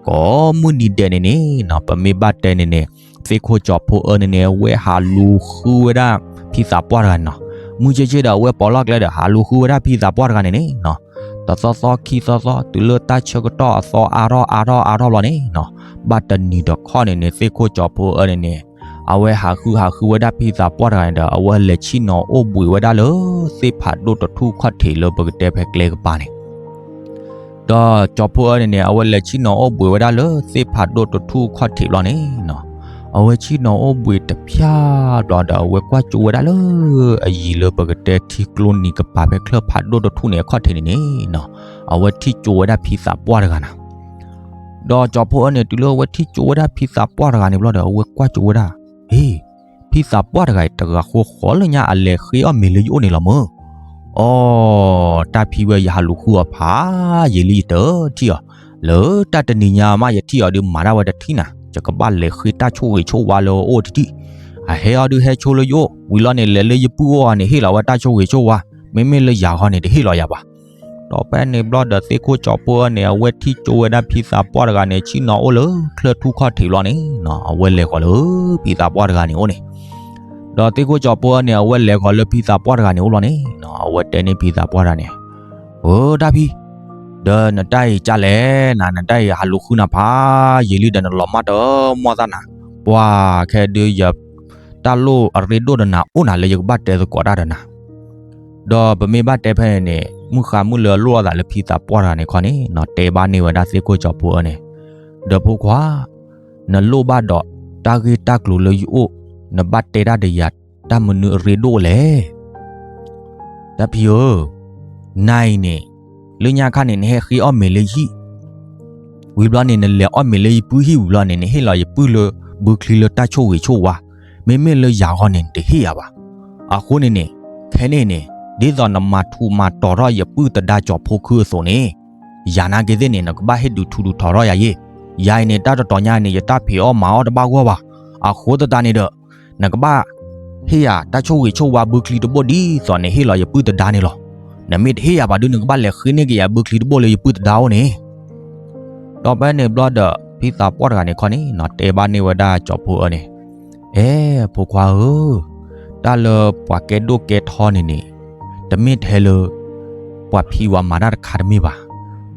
ကိးမုၢ်နံၤဒဲးန့ၣ်န့ၣ်နီၤ ပမ့ၢ်ဘၣ်တဲန့ၣ်န့ၣ် သ့ၣ်ခိၣ်ကၠီၤဖိအၢန့ၣ်န့ၣ် အဝဲဟးလူၤဃုဝဲဒၣ်ဖံသးပှၢ်တဂၤန့ၣ်နီၤ. မုၢ်ဆ့ၣ်ဆ့ၣ်ဒီး အဝဲပိာ်လီၤကျဲဒီး ဟးလူၤဃုဝဲဒၣ်ဖံသးပှၢ်တဂၤန့ၣ်န့ၣ်နီၤ. တသီသီခံသီသီ တုၤလၢတၢ်ဆၢကတီၢ်အသီအါထီၣ်အါထီၣ်အါထီၣ်ဘျီန့ၣ်နီၤ, ဘၣ်တနံၤတခီန့ၣ်န့ၣ် သ့ၣ်ခိၣ်ကၠီၤဖိအၢန့ၣ်န့ၣ် အဝဲဟးဃုဟးဃုဝဲဒၣ်ဖံသးပှၢ်တဂၤန့ၣ်ဒီး အဝဲလဲၤဆ့ၣ်နီၤအိၣ်ဘှံးဝဲဒၣ်လၢ သ့ၣ်ဖးဒိၣ်တထူၣ်ခီၣ်ထံးလၢပကတဲဖဲကျဲကပၤန့ၣ် ဒီးကၠီၤဖိအၢန့ၣ်န့ၣ် အဝဲလဲၤဆ့ၣ်နီၤအိၣ်ဘှံးဝဲဒၣ်လၢသ့ၣ်ဖးဒိၣ်တထူၣ်ခီၣ်ထံးဘျီန့ၣ်နီၤ, အဝဲဆ့ၣ်နီၤအိၣ်ဘှံးတဖျၢၣ်ဘျီဒီး အဝဲကွၢ်ကၠိဝဲဒၣ်လၢ အယံၤလၢပကတဲထံကျိနံၤကပၤဖဲချၢၣ်ဖးဒိၣ်တထူၣ်န့ၣ်အခီၣ်ထံးန့ၣ်န့ၣ်နီၤ, အဝဲထံၣ်ကၠိဝဲဒၣ်ဖံသးပှၢ်တဂၤန့ၣ် ဒီးကၠီၤဖိအၢန့ၣ် တုၤလၢအဝဲထံၣ်ကၠိဝဲဒၣ်ဖံသးပှၢ်တဂၤန့ၣ်ဘျီဒီး အဝဲကွၢ်ကၠိဝဲဒၣ်, အ့, ဖံသးပှၢ်တဂၤအံၤ တဂၤဃိဃီလၢညါအလဲၤဃ့အီၣ်မ့ၤလၢယအိၣ်န့ၣ်လီၤမၢ်. အိ, တၢ်ဖံဝဲ ယဟးလူၤဃုအီၤဖးယံာ်လံ ယတထံၣ်အီၤ, လၢတၢ်တနံၤညါမး ယထံၣ်အီၤဒီး မၤတၢ်ဝဲတထံၣ်နၤ, ယကဘၣ်လဲၤဃ့တၢ်ဆိၣ်ဂ့ၤဆိၣ်ဝါလၢအအိၣ်တထံၣ်, အဟဲအီၤဒုးဟဲဆိလၢယအိၣ် ဝံၤလီၤန့ၣ် လဲၤလၢယပုၢ်အိၣ်အီၤန့ၣ် ဟ့ၣ်လီၤဝဲတၢ်ဆိၣ်ဂ့ၤဆိၣ်ဝါ, မ့မ့ၢ်လၢယၤဃီန့ၣ် တဟ့ၣ်လီၤယၤဘၣ်. ဒီးဖဲန့ၣ်ဘျီဒီး သ့ၣ်ခိၣ်ကၠီၤဖိအၢန့ၣ် အဝဲထံၣ်ကၠိဝဲဒၣ်ဖံသးပှၢ်တဂၤန့ၣ် ဆ့ၣ်နီၤအိၣ်လၢချၢၣ်ထူၣ်ခီၣ်ထံးဘျီန့ၣ်နီၤ, အဝဲလဲၤဃီၤလၢဖံသးပှၢ်တဂၤန့ၣ်အိၣ်န့ၣ်, ဒီးသ့ၣ်ခိၣ်ကၠီၤဖိအၢန့ၣ် အဝဲလဲၤဃီၤလၢဖံသးပှၢ်တဂၤန့ၣ်အိၣ်လီၤန့ၣ်နီၤ, အဝဲတဲန့ၢ်ဖံသးပှၢ်တဂၤန့ၣ်, အၢ တၢ်ဖံ, ဒီးနတၢ်အံၤကလဲၣ်နၤ, နတၢ်အံၤဟးလူၤဃုနၤဖးယံာ်လံဒီး နလီၤမၢ်တမီၢ်သၣ်နၤ, ပှၤခဲဒုးယ တၢ်လိၣ်အရ့ဒိၣ်ဒီးနၤ အိၣ်နၤလၢယကဘၣ်တဲသကိးတၢ်ဒီးနၤ. ဒီးပမ့ၢ်ဘၣ်တဲဖဲန့ၣ်န့ၣ် မုၢ်ဃါမုၢ်လၢအလိၣ်အသးလၢဖံသးပှၢ်တဂၤန့ၣ်ခီန့ၣ်နီၤ, တဲဘၣ်န့ၢ်ဝဲဒၣ်သ့ၣ်ခိၣ်ကၠီၤဖိအၢန့ၣ်, ဒီးဖိခွါ, နလိၣ်ဘၣ်ဒီးတၢ်ဂ့ၢ်တၢ်ကျိၤလၢယအိၣ်, နဘၣ်တဲတၢ်ဒီးယၤ တၢ်မနုၤအရ့ဒိၣ်လဲၣ် တၢ်ဖံဧၢ, နၤအံၤန့ၣ် လၢညါခါန့ၣ် နဟဲဃ့အီၣ်မ့ၤလၢယဟံၣ်, ဝံၤဘျီန့ၣ် နလဲၤအီၣ်မ့ၤလၢယပုၢ်ဟံၣ်ဝံၤဘျီန့ၣ် နဟ့ၣ်လီၤယပုၢ်လၢ ဘုချံလၢတၢ်ဆိၣ်ဂ့ၤဆိၣ်ဝါ, မ့မ့ၢ်လၢယၤဃီန့ၣ် နတဟ့ၣ်ယၤဘၣ်. အဃိန့ၣ်န့ၣ် ခဲန့ၣ်န့ၣ် ဒ်သိးနမၤထူးမၤတီၤထီၣ်ယပုၢ်သဒါကၠီၤဖိခုအသိးန့ၣ်, ယၤနာ်က့ၤသ့ၣ်န့ၣ် နကဘၣ်ဟ့ၣ်ဒုးထူးဒုးတီၤထီၣ်ယၤယ့ၢ်, ယၤအံၤန့ၣ် တၢ်တတီၤညါန့ၣ် ယတၢ်ဖံးအီၣ်မၤအီၣ်တဘၣ်ဂီၢ်ဘၣ်. အဃိသတးန့ၣ်ဒီး နကဘၣ်ဟ့ၣ်ယၤတၢ်ဆိၣ်ဂ့ၤဆိၣ်ဝါဘုချံတဘိၣ်ဒ်သိးန့ၣ် ဟ့ၣ်လီၤယပုၢ်သဒါန့ၣ်လီၤ. နမ့ၢ်တဟ့ၣ်ယၤဘၣ်ဒုး နကဘၣ်လဲၤဃ့န့ၢ်က့ၤယၤဘုချံတဘိၣ်လၢယပုၢ်သဒါအိၣ်န့ၣ်. ဒီးဖဲန့ၣ်ဘျီဒီး ဖံသးပှၢ်တဂၤန့ၣ်ခီန့ၣ်နီၤ တဲဘၣ်န့ၢ်ဝဲဒၣ်ကၠီၤဖိအၢန့ၣ်, အဲ ဖိခွါဧၢ, တၢ်လၢပှၤကဲဒိၣ်ကဲထီန့ၣ်န့ၣ် တမ့ၢ်ထဲလၢ ပှၤဖံးဝဲမၤတၢ်တခါတမ့ၢ်ဘၣ်.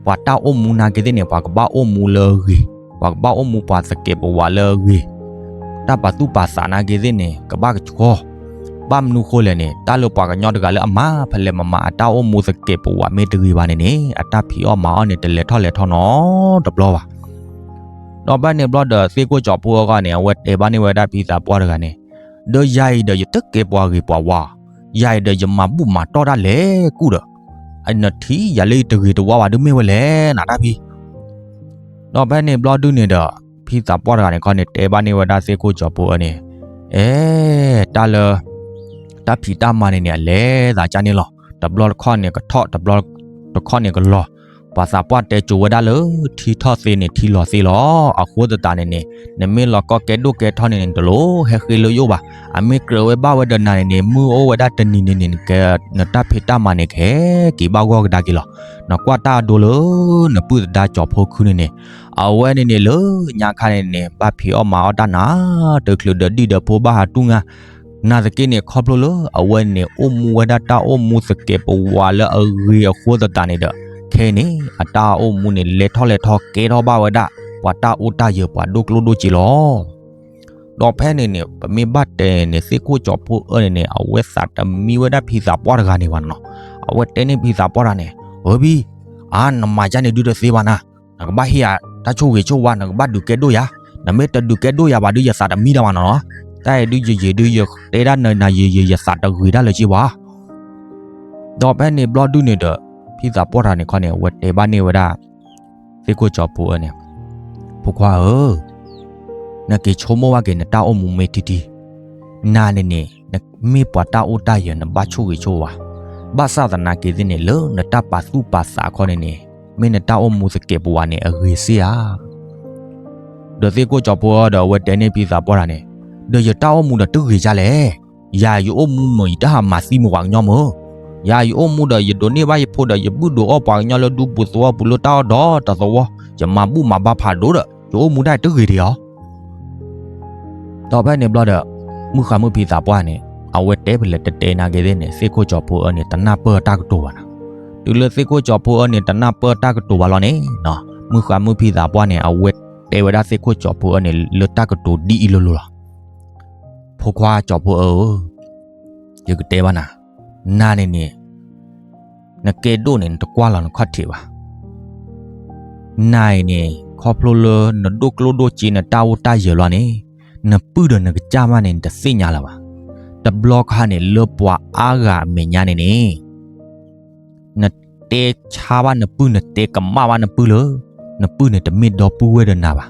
ပှၤတၢ်အိၣ်မူနာ်က့ၤသ့ၣ်န့ၣ် ပှၤကဘၣ်အိၣ်မူလၢအဂ့ၤ, ပှၤကဘၣ်အိၣ်မူပှၤသကဲးပဝးလၢအဂ့ၤ, တၢ်ပာ်သူၣ်ပာ်သးနာ်က့ၤသ့ၣ်န့ၣ် ကဘၣ်ကဆှီ, ဘၣ်မနုၤဃိလဲၣ်န့ၣ် တၢ်လၢပှၤကညီတဂၤလၢအမၤဖဲလဲၣ်မၤမၤ အတၢ်အိၣ်မူသကဲးပဝးမ့ၢ်တဂ့ၤဘၣ်န့ၣ်န့ၣ် အတၢ်ဖံးအီၣ်မၤအီၣ်န့ၣ် တလဲၤထီၣ်လဲၤထီနီတဘျီဘၣ်. ဒီးဖဲန့ၣ်ဘျီဒီး သ့ၣ်ခိၣ်ကၠီၤဖိအၢဃီန့ၣ် အဝဲတဲဘၣ်န့ၢ်ဝဲဒၣ်ဖံသးပှၢ်တဂၤန့ၣ်, ဒီးယၤအံၤဒီး ယတကဲပှၤဂ့ၤပှၤဝါ, ယၤအံၤဒီး ယမၤဘူၣ်မၤတီၢ်တၢ်လဲၤကူၣ်ဒီး နထံၣ်ယၤလၢယတဂ့ၤတဝါဘၣ်ဒုးမ့ၢ်ဝဲလဲၣ် နတၢ်ဖံ. ဒီးဖဲန့ၣ်ဘျီဒုးန့ၣ်ဒီး ဖံသးပှၢ်တဂၤန့ၣ်ခီန့ၣ် တဲဘၣ်န့ၢ်ဝဲဒၣ်သ့ၣ်ခိၣ်ကၠီၤဖိအၢန့ၣ်, အဲ တၢ်လၢ တၢ်ဖံးတၢ်မၤန့ၣ်န့ၣ် အလဲၤသးကၢ်န့ၣ်လီၤ. တဘျီတခီၣ်န့ၣ်ကထီၣ် တဘျီတခီၣ်န့ၣ်ကလီၤ. ပှၤသးပှၢ်တဲစိၤဝဲဒၣ်လၢ ထံထီၣ်သ့န့ၣ် ထံလီၤသ့လီၤ. အဃိသတးန့ၣ်န့ၣ် နမ့ၢ်လီၤကီကဲဒိၣ်ကဲထီန့ၣ်န့ၣ် တလိၣ်ဟဲဃ့လၢယအိၣ်ဘၣ်. အမ့ၢ်ကြၢးဝဲဘၣ်ဝဲဒီးနၤန့ၣ်န့ၣ် မုၢ်အိၣ်ဝဲဒၣ်တနံၤန့ၣ်န့ၣ် နကဲ နတၢ်ဖံးတၢ်မၤန့ၣ် ကဟဲက့ၤဘၣ်ဂီၢ်ကဒါက့ၤလီၤ. နကွၢ်တၢ်အဒိလၢ နပုၢ်သဒါကၠီၤဖိခုန့ၣ်န့ၣ် အဝဲန့ၣ်န့ၣ်လၢညါခါန့ၣ်န့ၣ် ဘၣ်ဖံးအီၣ်မၤအီၣ်တၢ်နၤ တချုးဒီးဒံၣ်ဒီးဖိဘၣ်ဟးတူၢ်ငါ နာ်သက့န့ၣ် ခီဖျိလၢအဝဲန့ၣ် အိၣ်မူဝဲဒၣ်တၢ်အိၣ်မူသကဲးပဝးလၢအဂ့ၤအဃိသတးန့ၣ်ဒီး ခဲအံၤန့ၣ် အတၢ်အိၣ်မူန့ၣ် လဲၤထီၣ်လဲၤထီကဲထီၣ်ဘၣ်ဝဲဒၣ် ပှၤတၢ်အိၣ်တၢ်ယၢၤ ပှၤဒိၣ်ကျိၣ်ဒိၣ်စ့လီၤ. ဒီးဖဲန့ၣ်န့ၣ် ပမ့ၢ်ဘၣ်တဲန့ၣ် သ့ၣ်ခိၣ်ကၠီၤဖိအၢန့ၣ်န့ၣ် အဝဲသးတမံဝဲဒၣ်ဖံသးပှၢ်တဂၤန့ၣ်ဘၣ်နီၤ. အဝဲတဲန့ၢ်ဖံသးပှၢ်တဂၤန့ၣ်, ဧၢဘံ, အါ နမၤဒ်န့ၣ်ဒုးတသ့ဘၣ်နၤ, နကဘၣ်ဟ့ၣ်ယၤတၢ်ဆိၣ်ဂ့ၤဆိၣ်ဝါ, နကဘၣ်ဒုးကဲဒိၣ်ယၤ, နမ့ၢ်တဒုးကဲဒိၣ်ယၤဘၣ်ဒုး ယသးတမံတၢ်ဘၣ်နီၤနီၤ. တၢ်အံၤဒုးယယံာ်ဒုး ယတဲဒၣ်နၤယံာ်ယံာ် ယသးတဂ့ၤတၢ်လၢၤက့ဘၣ်. ဒီးဖဲန့ၣ်ဘျီဒုးန့ၣ်ဒီး ဖံသးပှၢ်တဂၤန့ၣ်ခီန့ၣ် အဝဲတဲဘၣ်န့ၢ်ဝဲဒၣ် သ့ၣ်ခိၣ်ကၠီၤဖိအၢန့ၣ်, ဖိခွါဧၢ, နက့ၤဆိကမိၣ်ဘၣ်က့ၤနတၢ်အိၣ်မူမ့ၢ်ထံထံ, နၤန့ၣ်န့ၣ် နမ့ၢ်ပှၤတၢ်အိၣ်တၢ်ယၢၤ နဘၣ်ဆိၣ်ဂ့ၤဆိၣ်ဝါ, ဘၣ်ဆၣ်သနာ်က့သ့ၣ်န့ၣ် လၢနတၢ်ပာ်သူၣ်ပာ်သးခီန့ၣ်န့ၣ် မ့ၢ်နတၢ်အိၣ်မူသကဲးပဝးန့ၣ် အဂ့ၤစ့ၢ်ဧါ. ဒီးသ့ၣ်ခိၣ်ကၠီၤဖိအၢဒီးအဝဲတဲန့ၢ်ဖံသးပှၢ်တဂၤန့ၣ်, ဒီးယတၢ်အိၣ်မူဒီးတဂ့ၤဒ်လဲၣ်. ယၤယအိၣ်မူမ့ၢ် ယတၢ်ဟးမၤသံမ့ၢ်ပှၤကညီမ့ၢ်, ယၤယအိၣ်မူဒီး ယဒိးန့ၢ်ဘၣ်ယဖိဒီး ယဘုၣ်ဒိးအီၣ်ပှၤကညီလၢဒူပူၤသဝီပူၤလၢတၢ်အီၣ်ဒီတသဝီ, ယမၤဘူၣ်မၤဘါဖးဒိၣ်ဒီး ယအိၣ်မူတၢ်တဂ့ၤဒံးဧါ. ဒီးဖဲန့ၣ်ဘျီဒီး မုၣ်ဃါမုၣ်ဖံသးပှၢ်န့ၣ် အဝဲတဲဖဲလဲၣ်တတဲနာ်က့သ့ၣ်န့ၣ် သ့ၣ်ခိၣ်ကၠီၤဖိအၢန့ၣ် တနၢ်ပၢၢ်တၢ်ကတိၤဘၣ်နီၤ. တုၤလၢသ့ၣ်ခိၣ်ကၠီၤဖိအၢန့ၣ် တနၢ်ပၢၢ်တၢ်ကတိၤဘၣ်လီၤန့ၣ်, မုၣ်ဃါမုၣ်ဖံသးပှၢ်န့ၣ် အဝဲတဲဝဲဒၣ်သ့ၣ်ခိၣ်ကၠီၤဖိအၢန့ၣ် လၢတၢ်ကတိၤဒ်အံၤလိၤလိၤလီၤ. ဖိခွါကၠီၤဖိအၢဧၢ, ယကတဲဘၣ်နၤ, နၤန့ၣ်န့ၣ် နကဲဒိၣ်န့ၣ် နတကွၢ်လီၤနခီၣ်ထံးဘၣ်. နၤအံၤန့ၣ် ခီဖျိလၢနဒိၣ်ကျိၣ်ဒိၣ်စ့ နတၢ်အိၣ်တၢ်ယၢၤလီၤန့ၣ်, နပုၢ်ဒီးနကစၢ်မးန့ၣ် နတသ့ၣ်ညါလၢၤဘၣ်. တဘျီခါန့ၣ် လၢပှၤအါဂၤအမဲာ်ညါန့ၣ်န့ၣ် နတဲဆါဘၣ်နပုၢ် နတဲကမၣ်ဘၣ်နပုၢ်လၢ နပုၢ်န့ၣ်တမ့ၢ်ဒီပုၢ်ဝဲၢ်ဒီးနၤဘၣ်.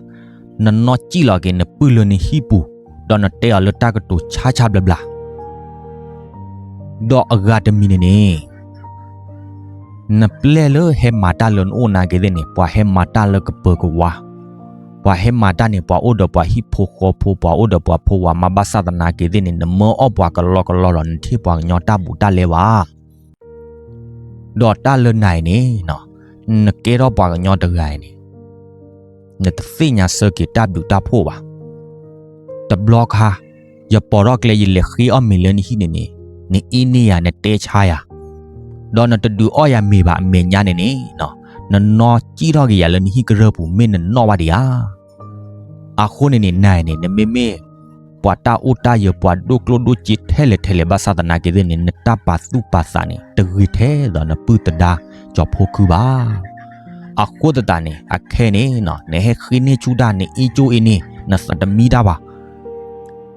နနီၢ်စံၣ်လီၤက့ၤနပုၢ်လၢနဟံၣ်ပူၤ, ဒီးနတဲအီၤလၢတၢ်ကတိၤဆါဆါဘျါဘျါ ဒီးအဂၤတမံၤန့ၣ်န့ၣ် နပျဲၢ်လၢဟဲမၤတၢ်လၢနအိၣ်နာ်က့သ့ၣ်န့ၣ် ပှၤဟဲမၤတၢ်လၢကပၢၤကဝါ, ပှၤဟဲမၤတၢ်န့ၣ် ပှၤအိၣ်ဒီးပှၤဟံၣ်ဖိဃီဖိ, ပှၤအိၣ်ဒီးပှၤဖိဝၤမး ဘၣ်ဆၣ်သနာ်က့သ့ၣ်န့ၣ် နမၢအီၣ်ပှၤကလီကလီလီၤ နထံၣ်ပှၤကညီတၢ်ဘူးတၢ်လဲဘၣ်. ဒီးတၢ်လၢနၤအံၤန့ၣ် နကဲထီၣ်ပှၤကညီတဂၤအံၤန့ၣ် နတသ့ၣ်ညါဆၢက့ၤတၢ်ဘျုးတၢ်ဖှိၣ်ဘၣ်. တဘျီခါ ယပိာ်ထီၣ်ကျဲ ယလဲၤဃ့အီၣ်မ့ၤလၢနဟံၣ်န့ၣ်န့ၣ် နအ့န့ၢ်ယၤ နတဲဆါယၤ, ဒီးနတဒုးအီၣ်ယၤမ့ၤဘၣ်အမဲာ်ညါန့ၣ်န့ၣ် နနီၢ်စံၣ်ထီၣ်က့ၤယၤလၢနဟံၣ်ကရၢၢ်ပူၤ မ့ၢ်နနီၣ်ဘၣ်ဒံးဧါ. အဃိန့ၣ်န့ၣ် နၤအံၤန့ၣ် နမ့မ့ၢ်ပှၤတၢ်အိၣ်တၢ်ယၢၤ ပှၤဒိၣ်ကျိၣ်ဒိၣ်စ့ထဲလဲၣ်ထဲလဲၣ် ဘၣ်ဆၣ်သနာ်က့သ့ၣ်န့ၣ် နတၢ်ပာ်သူၣ်ပာ်သးန့ၣ် တဂ့ၤထဲဒီးနပုၢ်သဒါကၠီၤဖိခုဘၣ်. အဃိသတးန့ၣ် အခဲန့ၣ် နဟဲဃ့န့ၢ်ဆူၣ်တၢ် နအ့ကၠိအ့န့ၣ် နသးတမံတၢ်ဘၣ်.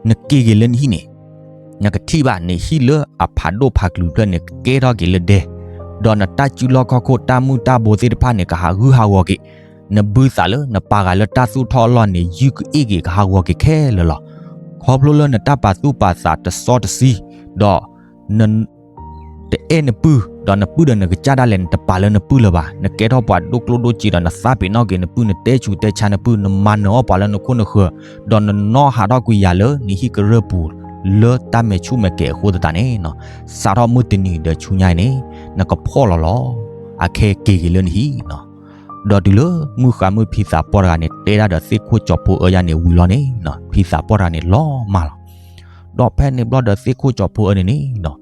နက့ၤက့ၤလၢနဟံၣ်န့ၣ် နကထံၣ်ဘၣ်နဟံၣ်လၢအဖးဒိၣ်ဖးကလုာ်ဖျၢၣ်န့ၣ် ကကဲထီၣ်က့ၤလၢဒဲ, ဒီးနတၢ်စုလီၢ်ခီၣ်ခိၣ် တၢ်မုၢ်တၢ်ဘိသ့ၣ်တဖၣ်န့ၣ် ကဟးဂူာ်ဟးဂီၤက့ၤ, နဘုသးလၢနပာ်ဃာ်လၢတၢ်သူၣ်ထီၣ်အလီၢ်န့ၣ် ယုၢ်ကအ့ၣ်က့ၤကဟးဂီၤက့ၤခဲလၢာ်လီၤ. ခီဖျိလၢနတၢ်ပာ်သူၣ်ပာ်သးတစီတဆှံ, ဒီးန တအဲၣ်နပုၢ်, ဒီးနပုၢ်ဒီးနကစၢ်ဒၣ်လဲာ် နတပာ်လၢနပုၢ်လၢၤဘၣ်. နကဲထီၣ်ပှၤဒိၣ်ကျိၣ်ဒိၣ်စ့ဒီး နသးပ့ၤနီၣ်က့ၤနပုၢ်, နတဲဆူးတဲဆါနပုၢ်, နမၤနၢၤအီၣ်ပှၤလၢနခိၣ်နဃၢၤ, ဒီးနနီၣ်ဟးထီၣ်ကွံာ်ယၤလၢနဟံၣ်ကရၢၢ်ပူၤ လၢတၢ်မဲာ်ဆူၣ်မဲာ်ကဲၤအဃိသတးန့ၣ်, စးထီၣ်မုၢ်တနံၤဒီးဆူညါအံၤန့ၣ် နကဖှီၣ်လီၤလီၤ. အခဲက့ၤက့ၤလၢနဟံၣ် ဒီးတုၤလၢမုၢ်ဃါမုၢ်ဖံသးပှၢ်တဂၤန့ၣ် တဲဒၣ်ဒီးသ့ၣ်ခိၣ်ကၠီၤဖိအၢယါန့ၣ်ဝံၤလီၤန့ၣ်, ဖံသးပှၢ်တဂၤန့ၣ်လီၤမၢ်လီၤ. ဒီးဖဲန့ၣ်ဘျီဒီးသ့ၣ်ခိၣ်ကၠီၤဖိအၢန့ၣ်န့ၣ်,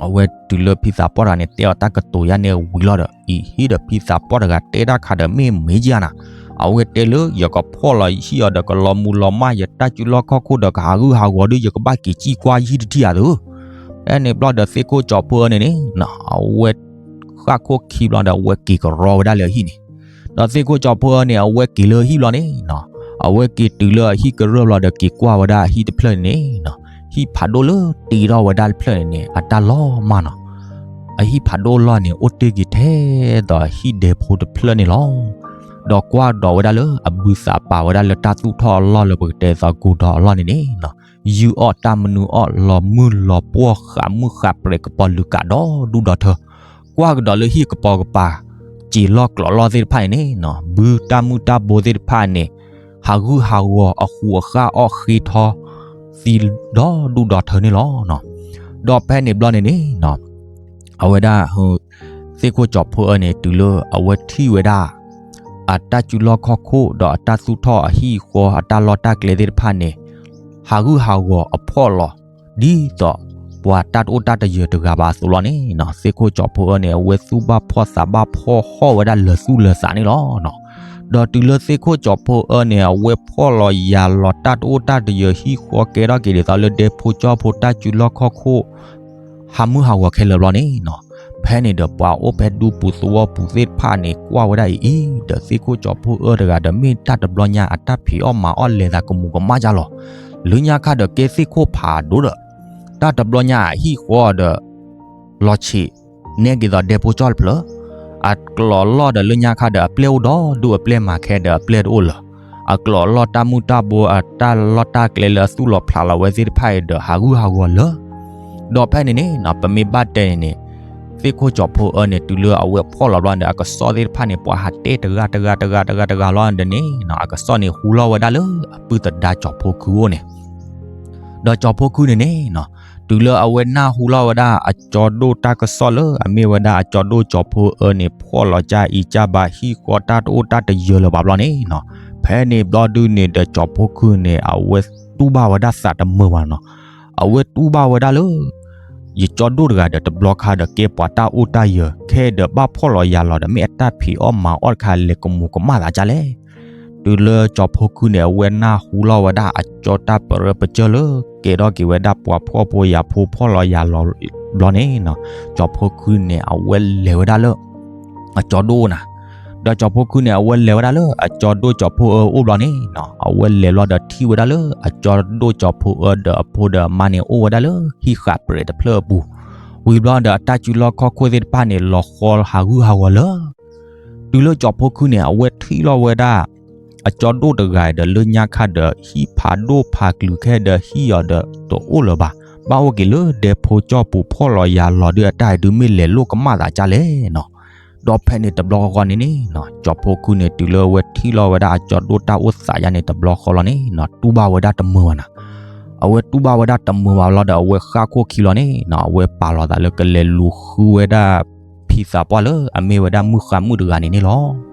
အဝဲတုၤလၢဖံသးပှၢ်တဂၤန့ၣ် တဲအီၤတၢ်ကတိၤယါန့ၣ်ဝံၤလီၤဒီး အံၤဟံၣ်ဒီးဖံသးပှၢ်တဂၤတဲတၢ်ခါဒီးမ့ၢ်မ့ၢ်ကယါနၤ, အဝဲတဲလၢယကဖှီၣ်လီၤယဟံၣ်အီၤဒီးကလီၤမူၤလီၤမၢ် ယတၢ်စုလီၢ်ခီၣ်ခိၣ်ဒီးကဟးဂူာ်ဟးဂီၤဒီး ယကဘၣ်က့ၤစံၣ်ကွၢ်ယဟံၣ်တထံၣ်ဧါသၢ ဖဲန့ၣ်ဘျီဒီးသ့ၣ်ခိၣ်ကၠီၤဖိအၢန့ၣ်န့ၣ်, အဝဲ ဃၣ်ခိၣ်ခံဘျီဒီး အဝဲက့ၤကရီဝဲဒၣ်လၢအဟံၣ်န့ၣ်, ဒီးသ့ၣ်ခိၣ်ကၠီၤဖိအၢန့ၣ် အဝဲက့ၤလၢအဟံၣ်ဘျီန့ၣ်, အဝဲက့ၤတုၤလၢအဟံၣ်ကရၢၢ်ဘျီဒီးက့ၤကွၢ်ဝဲဒၣ်အဟံၣ်တဖျၢၣ်န့ၣ်န့ၣ်, ဟံၣ်ဖးဒိၣ်လၢတ့ထီၣ်ဝဲဒၣ်တဖျၢၣ်န့ၣ်န့ၣ် အတၢ်လီၤမၢ်နီၤ, အဟံၣ်ဖးဒိၣ်လီၢ်န့ၣ် အိၣ်တ့ၢ်က့ၤထဲသိးဟံၣ်ဒဲးဖိတဖျၢၣ်န့ၣ်လီၤ. ဒီးကွၢ်ဒီးဝဲဒၣ်လၢအဘုသးပာ်ဝဲဒၣ်လၢတၢ်သူၣ်ထီၣ်အလီၢ်လၢပကတဲသိးကိၤဒီးအလီၢ်န့ၣ်န့ၣ်, ယုၢ်အီၣ်တၢ်မနုၤအီၣ် လီၤမုၢ်လီၤပှီၢ် ဃးမုၢ်ဃးပြဲးကပီၤလုာ်ကးဒီဒူၣ်ဒီထၢ, ကွၢ်ကဒီးလၢဟံၣ်ကပိာ်ကပၤ စ့ၤလီၢ်ကျိးလီၢ်သ့ၣ်တဖၣ်န့ၣ်န့ၣ်, ဘုတၢ်မုၢ်တၢ်ဘိသ့ၣ်တဖၣ်န့ၣ် ဟးဂူာ်ဟးဂီၤအဃူအဃၣ်အီၣ်ဃ့ထီသံဒီဒူၣ်ဒီထၢန့ၣ်လီၤ. ဒီးဖဲန့ၣ်ဘျီန့ၣ်န့ၣ် အဝဲဒၣ် သ့ၣ်ခိၣ်ကၠီၤဖိအၢန့ၣ် တုၤလၢအဝဲထံၣ်ဝဲဒၣ် အတၢ်စုလီၢ်ခီၣ်ခိၣ် ဒီးအတၢ်သူၣ်ထီၣ်အဟံၣ်အဃီ အတၢ်လီၢ်တၢ်ကျဲသ့ၣ်တဖၣ်န့ၣ် ဟးဂူာ်ဟးဂီၤအဖှီၣ်လီၤ ဒ်သိးပှၤတၢ်တအိၣ်တၢ်တယၢၤတဂၤဘၣ်အသိးလီၤန့ၣ်, သ့ၣ်ခိၣ်ကၠီၤဖိအၢန့ၣ် အဝဲသူၣ်ဘၣ်ဖှီၣ်သးဘၣ်ဖှီၣ်ဟီၣ်ဝဲဒၣ်လၢာ်သူၣ်လၢာ်သးန့ၣ်လီၤ. ဒီးတုၤလၢသ့ၣ်ခိၣ်ကၠီၤဖိအၢန့ၣ် အဝဲဖှီၣ်လီၤယာ်လီၤတၢ်တအိၣ်တၢ်တယၢၤ ဟံၣ်ဃီကဲထီၣ်က့ၤဒ်သိးလၢဒဲဖိကၠီဖိတၢ်စုလီၢ်ခီၣ်ခိၣ် ဟးမုၢ်ဟးဂီၤခဲလၢာ်ဘျီန့ၣ်နီၤ, ဖဲန့ၣ်ဒီးပှၤအိၣ်ဖဲဒူပူၤသဝီပူၤသ့ၣ်တဖၣ်န့ၣ် ကွၢ်ဝဲဒၣ်အံၤအံၤ ဒီးသ့ၣ်ခိၣ်ကၠီၤဖိအၢတဂၤဒီး မ့ၢ်တၢ်တဘျီညါအတၢ်ဖံးအီၣ်မၤအီၣ်လဲၤသးကမူၤကမၣ်ဒ်လဲၣ်, လၢညါခါဒီးကဲသ့ၣ်ခိၣ်ဖးဒိၣ်ဒီး တၢ်တဘျီညါအဟံၣ်ဃီဒီး လီၤဆံး နဲက့ၤသိးဒဲဖိကၠီတဖျၢၣ်, အကျိးလီၢ်ဒီးလၢညါခါဒီးအပျဲၢ်အိၣ်ဒီဒူၣ်အပျဲၢ်မးခဲဒီးအပျဲၢ်တအိၣ်လၢၤ, အကျိးလီၢ်တၢ်မုၢ်တၢ်ဘိအတၢ်လီၢ်တၢ်ကျဲလၢအသူၣ်လီၤဖျးလီၤဝဲသ့ၣ်တဖၣ်အံၤဒီးဟးဂူာ်ဟးဂီၤလၢ ဒီးဖဲန့ၣ်န့ၣ်နီၤ ပမ့ၢ်ဘၣ်တဲန့ၣ်န့ၣ် သ့ၣ်ခိၣ်ကၠီၤဖိအၢန့ၣ် တုၤလၢအဝဲဖှီၣ်လီၤဘျီဒီး အကစီၣ်သ့ၣ်တဖၣ်န့ၣ် ပှၤဟးတဲတဂၤတဂၤတဂၤတဂၤတဂၤလီၤဒီးန့ၣ်နီၤ အကစီၣ်န့ၣ်ဟူလီၤဝဲဒၣ်လၢအပုၢ်သဒါကၠီၤဖိခုအိၣ်န့ၣ်, ဒီးကၠီၤဖိခုန့ၣ်န့ၣ်နီၤ တုၤလၢအဝဲနၢ်ဟူလီၤဝဲဒၣ်အကၠီဒိၣ်တၢ်ကစီၣ်လၢအမ့ၢ်ဝဲဒၣ်အကၠီဒိၣ်ကၠီၤဖိအၢန့ၣ် ဖှီၣ်လီၤကၢ်အံၤကၢ်ဘၣ် ဟံၣ်ဃီတၢ်တအိၣ်တၢ်တယၢၤလၢၤဘၣ်ဘျီန့ၣ်နီၤ, ဖဲန့ၣ်ဘျီဒုန့ၣ်ဒီးကၠီၤဖိခုန့ၣ် အဝဲတူၢ်ဘၣ်ဝဲဒၣ်သးတမုာ်ဘၣ်နီၤ, အဝဲတူၢ်ဘၣ်ဝဲဒၣ်လၢ ယကၠီဒိၣ်တဂၤဒီးတဘျီခါဒီးကဲပှၤတၢ်အိၣ်တၢ်ယၢၤ ခဲဒီးဘၣ်ဖှီၣ်လီၤယာ်လီၤဒီး မ့ၢ်အတၢ်ဖံးအီၣ်မၤအီၣ်တခါလဲၤကမူၤကမၣ်သးဒ်လဲၣ်. တုၤလၢကၠီၤဖိခုန့ၣ် အဝဲနၢ်ဟူလီၤဝဲဒၣ်အကၠီတၢ်ပရၢပကၢၢ်လၢ ကဲထီၣ်က့ၤဝဲဒၣ်ပှၤဖှီၣ်ဖိယာ်ဖိဖှီၣ်လီၤယာ်လီၤဘျီန့ၣ်နီၤ, ကၠီၤဖိခုန့ၣ် အဝဲလဲၤဝဲဒၣ်လၢ အကၠီဒိၣ်နၤ, ဒီးကၠီၤဖိခုန့ၣ် အဝဲလဲၤဝဲဒၣ်လၢအကၠီဒိၣ်ကၠီၤဖိအၢအိၣ်ဘျီန့ၣ်နီၤ, အဝဲလဲၤဘျီဒီးထံၣ်ဝဲဒၣ်လၢအကၠီဒိၣ်ကၠီၤဖိအၢဒီးအဖိဒီးအမါန့ၣ် အိၣ်ဝဲဒၣ်လၢဟံၣ်ဃးပြဲးတဖျၢၣ်အပူၤ, ဝံၤဘျီဒီးအတၢ်စုလီၢ်ခီၣ်ခိၣ်သ့ၣ်တဖၣ်န့ၣ် လီၤဃီဟးဂူာ်ဟးဂီၤလၢ တုၤလၢကၠီၤဖိခုန့ၣ် အဝဲထံၣ်လီၤဝဲဒၣ် အကၠီဒိၣ်တဂၤဒီးလၢညါခါဒီး ဟံၣ်ဖးဒိၣ်ဖးကလုာ်ခဲဒီးဟံၣ်အီၤဒီးတအိၣ်လၢၤဘၣ်, ဘၣ်အိၣ်က့ၤလၢဒဲဖိကၠီပူၤဖှီၣ်လီၤယာ်လီၤဒုးအတၢ်ဒုးမ့ၢ်လဲၤလိာ်ကမၣ်သးဒ်လဲၣ်နီၤ, ဒီးဖဲန့ၣ်တဘျီဃီန့ၣ်န့ၣ်နီၤ ကၠီၤဖိခုန့ၣ် တုၤလၢအဝဲထံၣ်လီၤဝဲဒၣ်အကၠီဒိၣ်တၢ်အိၣ်သးယါန့ၣ် တဘျီဃီလီၤန့ၣ်နီၤ တူၢ်ဘၣ်ဝဲဒၣ်တမုာ်ဘၣ်နၤ, အဝဲတူၢ်ဘၣ်ဝဲဒၣ်တမုာ်ဘၣ်လီၤဒီး အဝဲဃၣ်ခိၣ်ခံလီၤန့ၣ်နီၤ အဝဲပာ်လီၤသးလၢကလဲၤလူၤဃုဝဲဒၣ် ဖံသးပှၢ်လၢအမ့ၢ်ဝဲဒၣ်မုၣ်ဃါမုၣ်တဂၤန့ၣ်န့ၣ်လီၤ.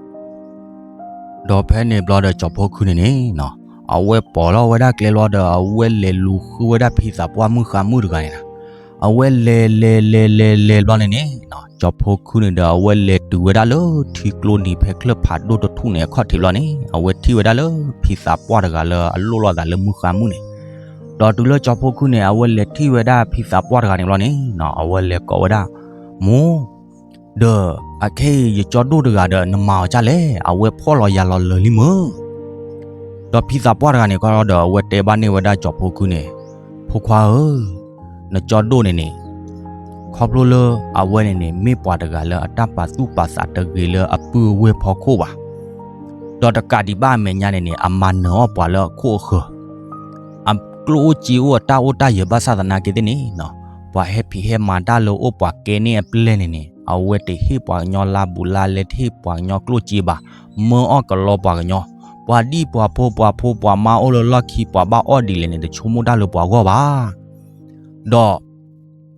ဒီးဖဲန့ၣ်ဘျီဒီးကၠီၤဖိခုန့ၣ်န့ၣ်နီၤ အဝဲပိာ်လီၤဝဲဒၣ်ကျဲလီၤဒီး အဝဲလဲၤလူၤဃုဝဲဒၣ်ဖံသးပှၢ်မုၣ်ဃါမုၣ်တဂၤန့ၣ်နီၤ, အဝဲလဲၤလဲၤလဲၤလဲၤလဲၤဘျီန့ၣ်န့ၣ်နီၤ ကၠီၤဖိခုန့ၣ်ဒီး အဝဲလဲၤတုၤဝဲဒၣ်လၢထံကျိနံၤဖဲချၢၣ်ဖးဒိၣ်တထူၣ်န့ၣ်အခီၣ်ထံးဘျီန့ၣ် အဝဲထံၣ်ဝဲဒၣ်လၢဖံသးပှၢ်တဂၤလၢအလိၣ်လိာ်သးလၢမုၣ်ဃါမုၣ်န့ၣ်, ဒီးတုၤလၢကၠီၤဖိခုန့ၣ် အဝဲလဲၤထံၣ်ဝဲဒၣ်ဖံသးပှၢ်တဂၤန့ၣ်ဘျီန့ၣ်နီၤ အဝဲလဲၤကိးဝဲဒၣ် မိၢ် ဒီးအခဲအံၤယကၠီဒိၣ်တဂၤဒီးနမၤအီၤဒ်လဲၣ် အဝဲဖှီၣ်လီၤယာ်လီၤလၢာ်လံမုၢ်, ဒီးဖံသးပှၢ်တဂၤန့ၣ်ခီဒီး အဝဲတဲဘၣ်န့ၢ်ဝဲဒၣ်ကၠီၤဖိခုန့ၣ်, ဖိခွါဧၢ, နကၠီဒိၣ်န့ၣ်န့ၣ် ခီဖျိလၢအဝဲန့ၣ်န့ၣ် မ့ၢ်ပှၤတဂၤလၢအတၢ်ပာ်သူၣ်ပာ်သးတဂ့ၤလၢအပုၢ်အဝဲၢ်ဖီခိၣ်ဘၣ် ဒီးတကးဒံးဘၣ်အမဲာ်ညါန့ၣ်န့ၣ် အမၤနၢၤအီၣ်ပှၤလၢအခိၣ်အဃၢၤ, အကျိၣ်အိၣ်စ့အိၣ်အတၢ်အိၣ်တၢ်ယၢၤဘၣ်ဆၣ်သနာ်က့သ့ၣ်န့ၣ်နီၤ, ပှၤဟဲဖံးဟဲမၤတၢ်လၢအိၣ်ပှၤကဲန့ၢ်အပျဲၢ်န့ၣ်န့ၣ် အဝဲတဟ့ၣ်ပှၤကညီလါဘူးလါလဲ တဟ့ၣ်ပှၤကညီကျိၣ်စ့ဘၣ်, မၢအီၣ်ကလီပှၤကညီ, ပှၤဒံၣ်ပှၤဖိပှၤဖိပှၤမါအိၣ်လၢလီၢ်ခံ ပှၤဘၣ်အီၣ်ဒ်လဲၣ်န့ၣ် တဆိကမိၣ်တၢ်လၢပှၤဂီၢ်ဘၣ် ဒီး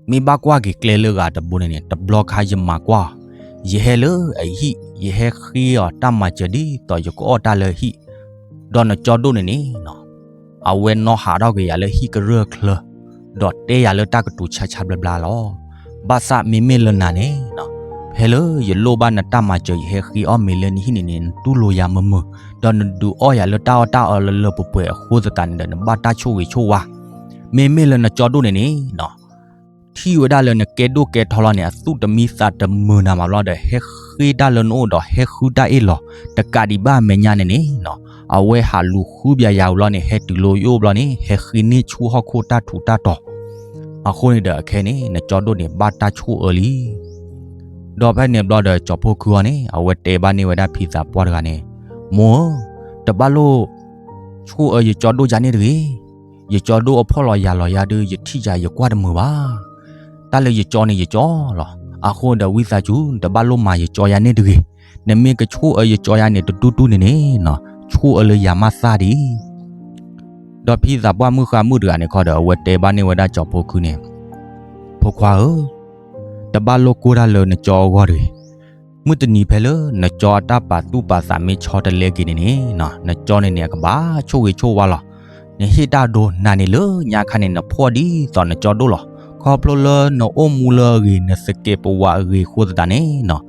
မ့ၢ်ဘၣ်ကွၢ်က့ၤကျဲလၢဂၤတဘိန့ၣ်န့ၣ် တဘျီခါယမၤကွၢ်အီၤ, ယဟဲလၢအဟံၣ် ယဟဲဃ့အီၤတၢ်မၤစၢၤဒ်သိးယကအီၣ်တၢ်လၢဟံၣ်, ဒီးနကၠီဒိၣ်န့ၣ်န့ၣ် အဝဲနီၣ်ဟးထီၣ်က့ၤယၤလၢဟံၣ်ကရၢၢ်ချၢ, ဒီးတဲယၤလၢတၢ်ကတိၤဆါဆါဘျါဘျါလီၤ. ဘၣ်ဆၣ်မ့မ့ၢ်လၢနၤန့ၣ် ဖဲလၢယလိၣ်ဘၣ်နတၢ်မၤစၢၤ ယဟဲဃ့အီၣ်မ့ၤလၢနဟံၣ်န့ၣ်န့ၣ် နတူၢ်လိာ်ယၤမုာ်မုာ်, ဒီးနဒုးအီၣ်ယၤလၢတၢ်အီၣ်တၢ်အီလၢလၢပှဲၤပှဲၤအဃိသတးန့ၣ်ဒီး နဘၣ်တၢ်ဆိၣ်ဂ့ၤဆိၣ်ဝါ, မ့မ့ၢ်လၢနကၠီဒိၣ်န့ၣ်န့ၣ် ထံၣ်ဝဲဒၣ်လၢနကဲဒိၣ်ကဲထီလီၤန့ၣ် အသူၣ်တမံသးတမုာ်နၤမးဘျီဒီး ဟဲဃ့တၢ်လၢနအိၣ်ဒီးဟဲဃုတၢ်အ့ၣ်လိာ်, တကးဒံးဘၣ်အမဲာ်ညါန့ၣ်န့ၣ် အဝဲဟးလူၤဃုဘၣ်ယၤဝံၤလီၤန့ၣ် ဟဲတုၤလၢယအိၣ်ဘျီန့ၣ် ဟဲဃ့န့ၢ်ဆူၣ်ဟီၣ်ခိၣ်တၢ်ထူးတၢ်တီၤ, အဃိန့ၣ်ဒီးအခဲန့ၣ် နကၠီဒိၣ်န့ၣ် ဘၣ်တၢ်ဆိၣ်အၢလံ. ဒီးဖဲန့ၣ်ဘျီဒီး ကၠီၤဖိခုအီၤန့ၣ် အဝဲတဲဘၣ်န့ၢ်ဝဲဒၣ်ဖံသးပှၢ်တဂၤန့ၣ်, မိၢ်ဧၢ, တဘၣ်လိၣ်ဆိၣ်အၢယကၠီဒိၣ်ယၤန့ၣ်တဂ့ၤ. ယကၠီဒိၣ်အဖှီၣ်လီၤယာ်လီၤယၤဒီး ယထံၣ်ယၤယကွၢ်တမုာ်ဘၣ်. တၢ်လၢယကၠီန့ၣ်ယကၠီလီၤ. အဃိဒီးဝံသးစူၤ နတဘၣ်လိၣ်မၤယကၠီယၤန့ၣ်တဂ့ၤ. နမ့ၢ်ကဆိၣ်အၢယကၠီယၤန့ၣ် တတူၢ်တူၢ်န့ၣ်န့ၣ်, ဆိၣ်အၢလၢယၤမးသၣ်ဒံး. ဒီးဖံသးပှၢ်မုၣ်ဃါမုၣ်တဂၤန့ၣ်ခီဒီး အဝဲတဲဘၣ်န့ၢ်ဝဲဒၣ်ကၠီၤဖိခုန့ၣ်, ဖိခွါဧၢ, တဘၣ်လိၣ်ကိၢ်တၢ်လၢနကၠီအဂီၢ်တဂ့ၤ. မုၢ်တနံၤဖဲလၢနကၠီအတၢ်ပာ်သူၣ်ပာ်သးမ့ၢ်ဆီတလဲက့ၤန့ၣ်န့ၣ်, နကၠီန့ၣ်န့ၣ် အကဘၣ်ဆိၣ်ဂ့ၤဆိၣ်ဝါလီၤ. နဟ့ၣ်တၢ်ဒိနၤန့ၣ်လၢညါခါန့ၣ် နဖှီၣ်ဒ်သိးနကၠီဒိၣ်လီၤ. ခီဖျိလၢနအိၣ်မူလၢအဂ့ၤ နသကဲးပဝးအဂ့ၤအဃိသတးန့ၣ်နီၤ,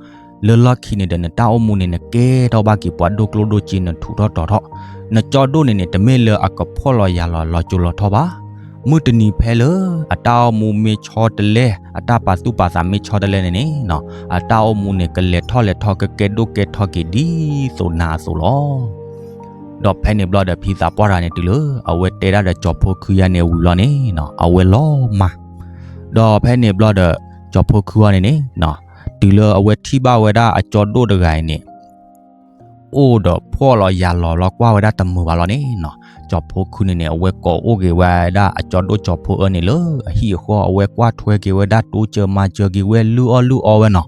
လၢလီၢ်ခံန့ၣ်ဒီး နတၢ်အိၣ်မူန့ၣ် နကဲထီၣ်ဘၣ်က့ၤပှၤဒိၣ်ကျိၣ်ဒိၣ်စ့ နထူးထီၣ်တီၤထီၣ်, နကၠီဒိၣ်န့ၣ်န့ၣ် တမ့ၢ်လၢအကဖှီၣ်လီၤယာ်လီၤလီၤကၠိလီၤထီၣ်ဘၣ်. မုၢ်တနံၤဖဲလၢအတၢ်အိၣ်မူမ့ၢ်ဆီတလဲ, အတၢ်ပာ်သူၣ်ပာ်သးမ့ၢ်ဆီတလဲန့ၣ်န့ၣ်နီၤ, အတၢ်အိၣ်မူန့ၣ် ကလဲၤထီၣ်လဲၤထီၣ် ကကဲဒိၣ်ကဲထီၣ်က့ၤဒ်သိးနၤအသိးလီၤ. ဒီးဖဲန့ၣ်ဘျီဒီး ဖံသးပှၢ်တဂၤန့ၣ် တုၤလၢအဝဲတဲဒၣ်ဒီးကၠီၤဖိခုယါန့ၣ်ဝံၤလီၤန့ၣ်နီၤ, အဝဲလီၤမၢ်. ဒီးဖဲန့ၣ်ဘျီဒီး ကၠီၤဖိခုအီၤန့ၣ်န့ၣ်နီၤ, တုၤလၢအဝဲထံၣ်ဘၣ်ဝဲဒၣ်အကၠီဒိၣ်တဂၤအံၤန့ၣ် အိၣ်ဒီးဖှီၣ်လီၤယာ်လီၤလီၤကွၢ်ဝဲဒၣ်တမုာ်ဘၣ်လီၤန့ၣ်နီၤ, ကၠီၤဖိခုန့ၣ်န့ၣ် အဝဲကိးအိၣ်က့ၤဝဲဒၣ်အကၠီဒိၣ်ကၠီၤဖိအၢန့ၣ်လၢအဟံၣ်အဃီ, အဝဲကွၢ်ထွဲက့ၤဝဲဒၣ် တိစၢၤမၤစၢၤက့ၤဝဲ လုၢ်အီၣ်လုၢ်အီဝဲနီၤ.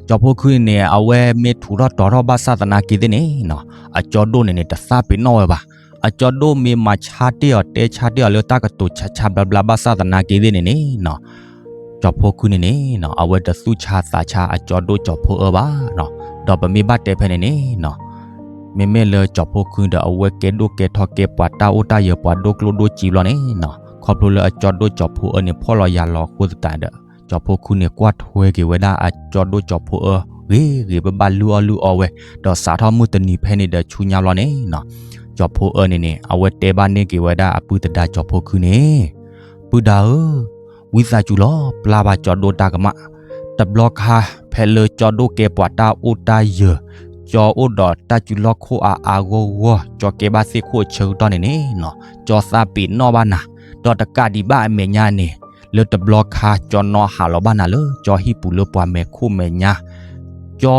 ကၠီၤဖိခုန့ၣ်န့ၣ် အဝဲမ့ၢ်ထူးထီၣ်တီၤထီၣ်ဘၣ်ဆၣ်သနာ်က့သ့ၣ်န့ၣ်နီၤ, အကၠီဒိၣ်န့ၣ်န့ၣ် တသးပ့ၤနီၣ်ဝဲဘၣ်. အကၠီဒိၣ်မ့ၢ်မၤဆါတ့ၢ်အီၤ တဲဆါတ့ၢ်အီၤလၢတၢ်ကတိၤဆါဆါဘျါဘျါဘၣ်ဆၣ်သနာ်က့သ့ၣ်န့ၣ်န့ၣ်နီၤ, ကၠီၤဖိခုန့ၣ်န့ၣ်နီၤ, အဝဲတသူၣ်ဆါသးဆါအကၠီဒိၣ်ကၠီၤဖိအၢဘၣ်နီၤ. ဒီးပမ့ၢ်ဘၣ်တဲဖဲန့ၣ်န့ၣ်နီၤ, မ့မ့ၢ်လၢကၠီၤဖိခုဒီး အဝဲကဲဒိၣ်ကဲထီၣ် ကဲပှၤတၢ်အိၣ်တၢ်ယၢၤ ပှၤဒိၣ်ကျိၣ်ဒိၣ်စ့ဘျီန့ၣ်နီၤ, ခီဖျိလၢအကၠီဒိၣ်ကၠီၤဖိအၢန့ၣ် ဖှီၣ်လီၤယာ်လီၤအဃိသတးဒီး ကၠီၤဖိခုန့ၣ် ကွၢ်ထွဲက့ၤဝဲဒၣ်အကၠီဒိၣ်ကၠီၤဖိအၢ ဂ့ၤဂ့ၤဘၣ်ဘၣ် လုၢ်အီၣ်လုၢ်အီဝဲ, ဒီးစးထီၣ်မုၢ်တနံၤဖဲန့ၣ်ဒီးဆူညါဘျီန့ၣ်နီၤ, ကၠီၤဖိအၢန့ၣ်န့ၣ် အဝဲတဲဘၣ်န့ၢ်က့ၤဝဲဒၣ်အပုၢ်သဒါကၠီၤဖိခုန့ၣ်, ပုၢ်ဒါဧၢ, ဝံသးစူၤလီၤ ပျၢ်ဘၣ်ကၠီဒိၣ်တၢ်ကမၣ်, တဘျီခါ ဖဲလၢကၠီဒိၣ်ကဲပှၤတၢ်အိၣ်တၢ်ယၢၤ, ကၠီအိၣ်ဒီးတၢ်စုလီၢ်ခိၣ်အါအါဂီၢ်ဂီၢ်, ကၠီကဲဘၣ်သ့ၣ်ခိၣ်အဆၢကတီၢ်န့ၣ်န့ၣ်နီၤ, ကၠီသးပ့ၤနီၣ်ဘၣ်နၤ, ဒီးတကးဒံးဘၣ်အမဲာ်ညါန့ၣ်, လၢတဘျီခါ ကၠီနီၣ်ဟးလီၤဘၣ်နၤလၢကၠီဟံၣ်ပူၤလၢပှၤမဲာ်ခိၣ်မဲာ်ညါ, ကၠီ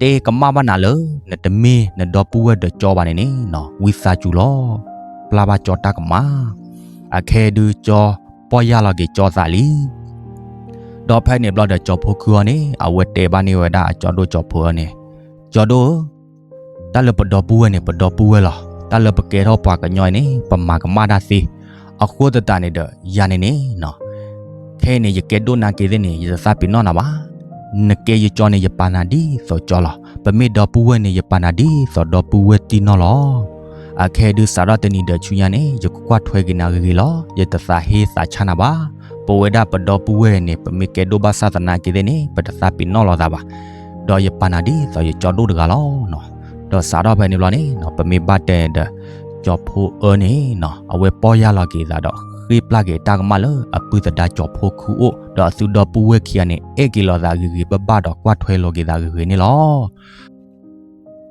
တဲကမၣ်ဘၣ်နၤလၢ နတမ့ၢ်နဒီပုၢ်ဝဲၢ်ဒီးကၠီဘၣ်န့ၣ်န့ၣ်နီၤ, ဝံသးစူၤလီၤ ပျၢ်ဘၣ်ကၠီတၢ်ကမၣ်, အခဲဒုးကၠီပီၢ်ယၢ်လီၤက့ၤကၠီသးလံ. ဒီးဖဲန့ၣ်ဘျီဒီးကၠီၤဖိခုအီၤန့ၣ် အဝဲတဲဘၣ်န့ၢ်ဝဲဒၣ်အကၠီဒိၣ်ကၠီၤဖိအၢန့ၣ်, ကၠီဒိၣ်ဧၢ, တၢ်လၢပဒီပုၢ်ဝဲၢ်န့ၣ် ပဒီပုၢ်ဝဲၢ်လီၤ. တၢ်လၢပကဲထီၣ်ပှၤကညီအံၤန့ၣ် ပမၤကမၣ်တၢ်သ့. အဃိသတးန့ၣ်ဒီး ယၤန့ၣ်န့ၣ်နီၤ, ခဲအံၤန့ၣ် ယကဲဒိၣ်နာ်က့သ့ၣ်န့ၣ် ယတသးပ့ၤနီၣ်နၤဘၣ်. နကဲယကၠီန့ၣ် ယပာ်နၤဒ်သိးကၠီလီၤ. ပမ့ၢ်ဒီပုၢ်ဝဲၢ်န့ၣ် ယပာ်နၤဒ်သိးဒီပုၢ်ဝဲၢ်တံၢ်နီၢ်လီၤ. အခဲဒုးစးထီၣ်တနံၤဒီးဆူညါန့ၣ် ယကကွၢ်ထွဲက့ၤနၤဂ့ၤဂ့ၤလီၤ. ယတသးဟ့သးဆါနၤဘၣ်. ပဝဲဒၣ်ပဒီပုၢ်ဝဲၢ်န့ၣ် ပမ့ၢ်ကဲဒိၣ်ဘၣ်ဆၣ်သနာ်က့သ့ၣ်န့ၣ် ပတသးပ့ၤနီၣ်လိာ်သးဘၣ်. ဒီးယပာ်နၤဒ်သိးယကၠီဒိၣ်တဂၤလီၤ. ဒီးစးထီၣ်ဖဲန့ၣ်ဘျီန့ၣ်နီၤ ပမ့ၢ်ဘၣ်တဲဒီး ကၠီၤဖိအၢန့ၣ်နီၤ အဝဲပီၢ်ယၢ်လီၤက့ၤသးဒီး ဃ့ပျၢ်က့ၤတၢ်ကမၣ်လၢအပုၢ်သဒါကၠီၤဖိခုအိၣ် ဒီးအသုဒီပုၢ်ဝဲၢ်ခံဂၤန့ၣ် အဲၣ်က့ၤလိာ်သးဂ့ၤဂ့ၤဘၣ်ဘၣ်ဒီးကွၢ်ထွဲလိာ်က့ၤသးဂ့ၤဂ့ၤန့ၣ်လီၤ.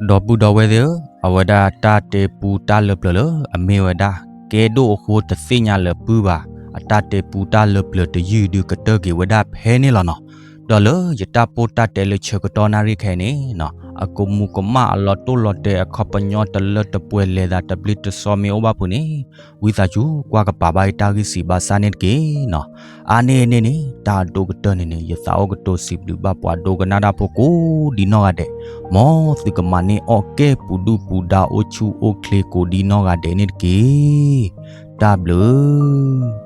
ဒီပုၢ်ဒီဝဲၢ်သ့ၣ်ဧၢ, အဝဲဒၣ်တၢ်တဲပူတၢ်လၢပျၢၤလၢအမ့ၢ်ဝဲဒၣ် ကဲဒိၣ်အဃိတသ့ၣ်ညါလၢၤပုၢ်ဘၣ် အတၢ်တဲပူတၢ်လၢပျၢၤတယုၢ်ဒုးကတၢၢ်က့ၤဝဲဒၣ်ဖဲန့ၣ်လီၤနီၤ. ဒီးလၢယတၢ်ပိၢ်တၢ်တဲလၢဆၢကတီၢ်နၣ်ရံၣ်ခဲအံၤန့ၣ်နီၤ အကမူးကမၣ်အလီၤတိၢ်လီၤတဲာ်အခီပညီတလၢတပှဲၤလဲၤသးတဘျ့တဆှီမ့ၢ်အိၣ်ဘၣ်ဖုးန့ၣ် ဝံသးစူၤကွၢ်ကပၤဘၣ်တၢ်ဂံၢ်စံးဘၣ်ဆၣ်န့ၣ်တက့ၢ်နီၤ. အါန့ၢ်န့ၣ်န့ၣ် တၢ်အဒိၣ်ကတၢၢ်န့ၣ်န့ၣ် ယသးအိၣ်ကတိၤစံးဘျုးဘၣ်ပှၤဒိကနၣ်တၢ်ဖိကိးဒ်နီၢ်ဂၤဒဲး, မ်သုကမၤန့ၢ်အီၣ်ကဲပူၤဒုၣ်ပူၤဒါအိၣ်ဆူၣ်အိၣ်ချ့ကိးဒ်နီၢ်ဂၤဒဲးန့ၣ်တက့ၢ်. တၢ်ဘျုး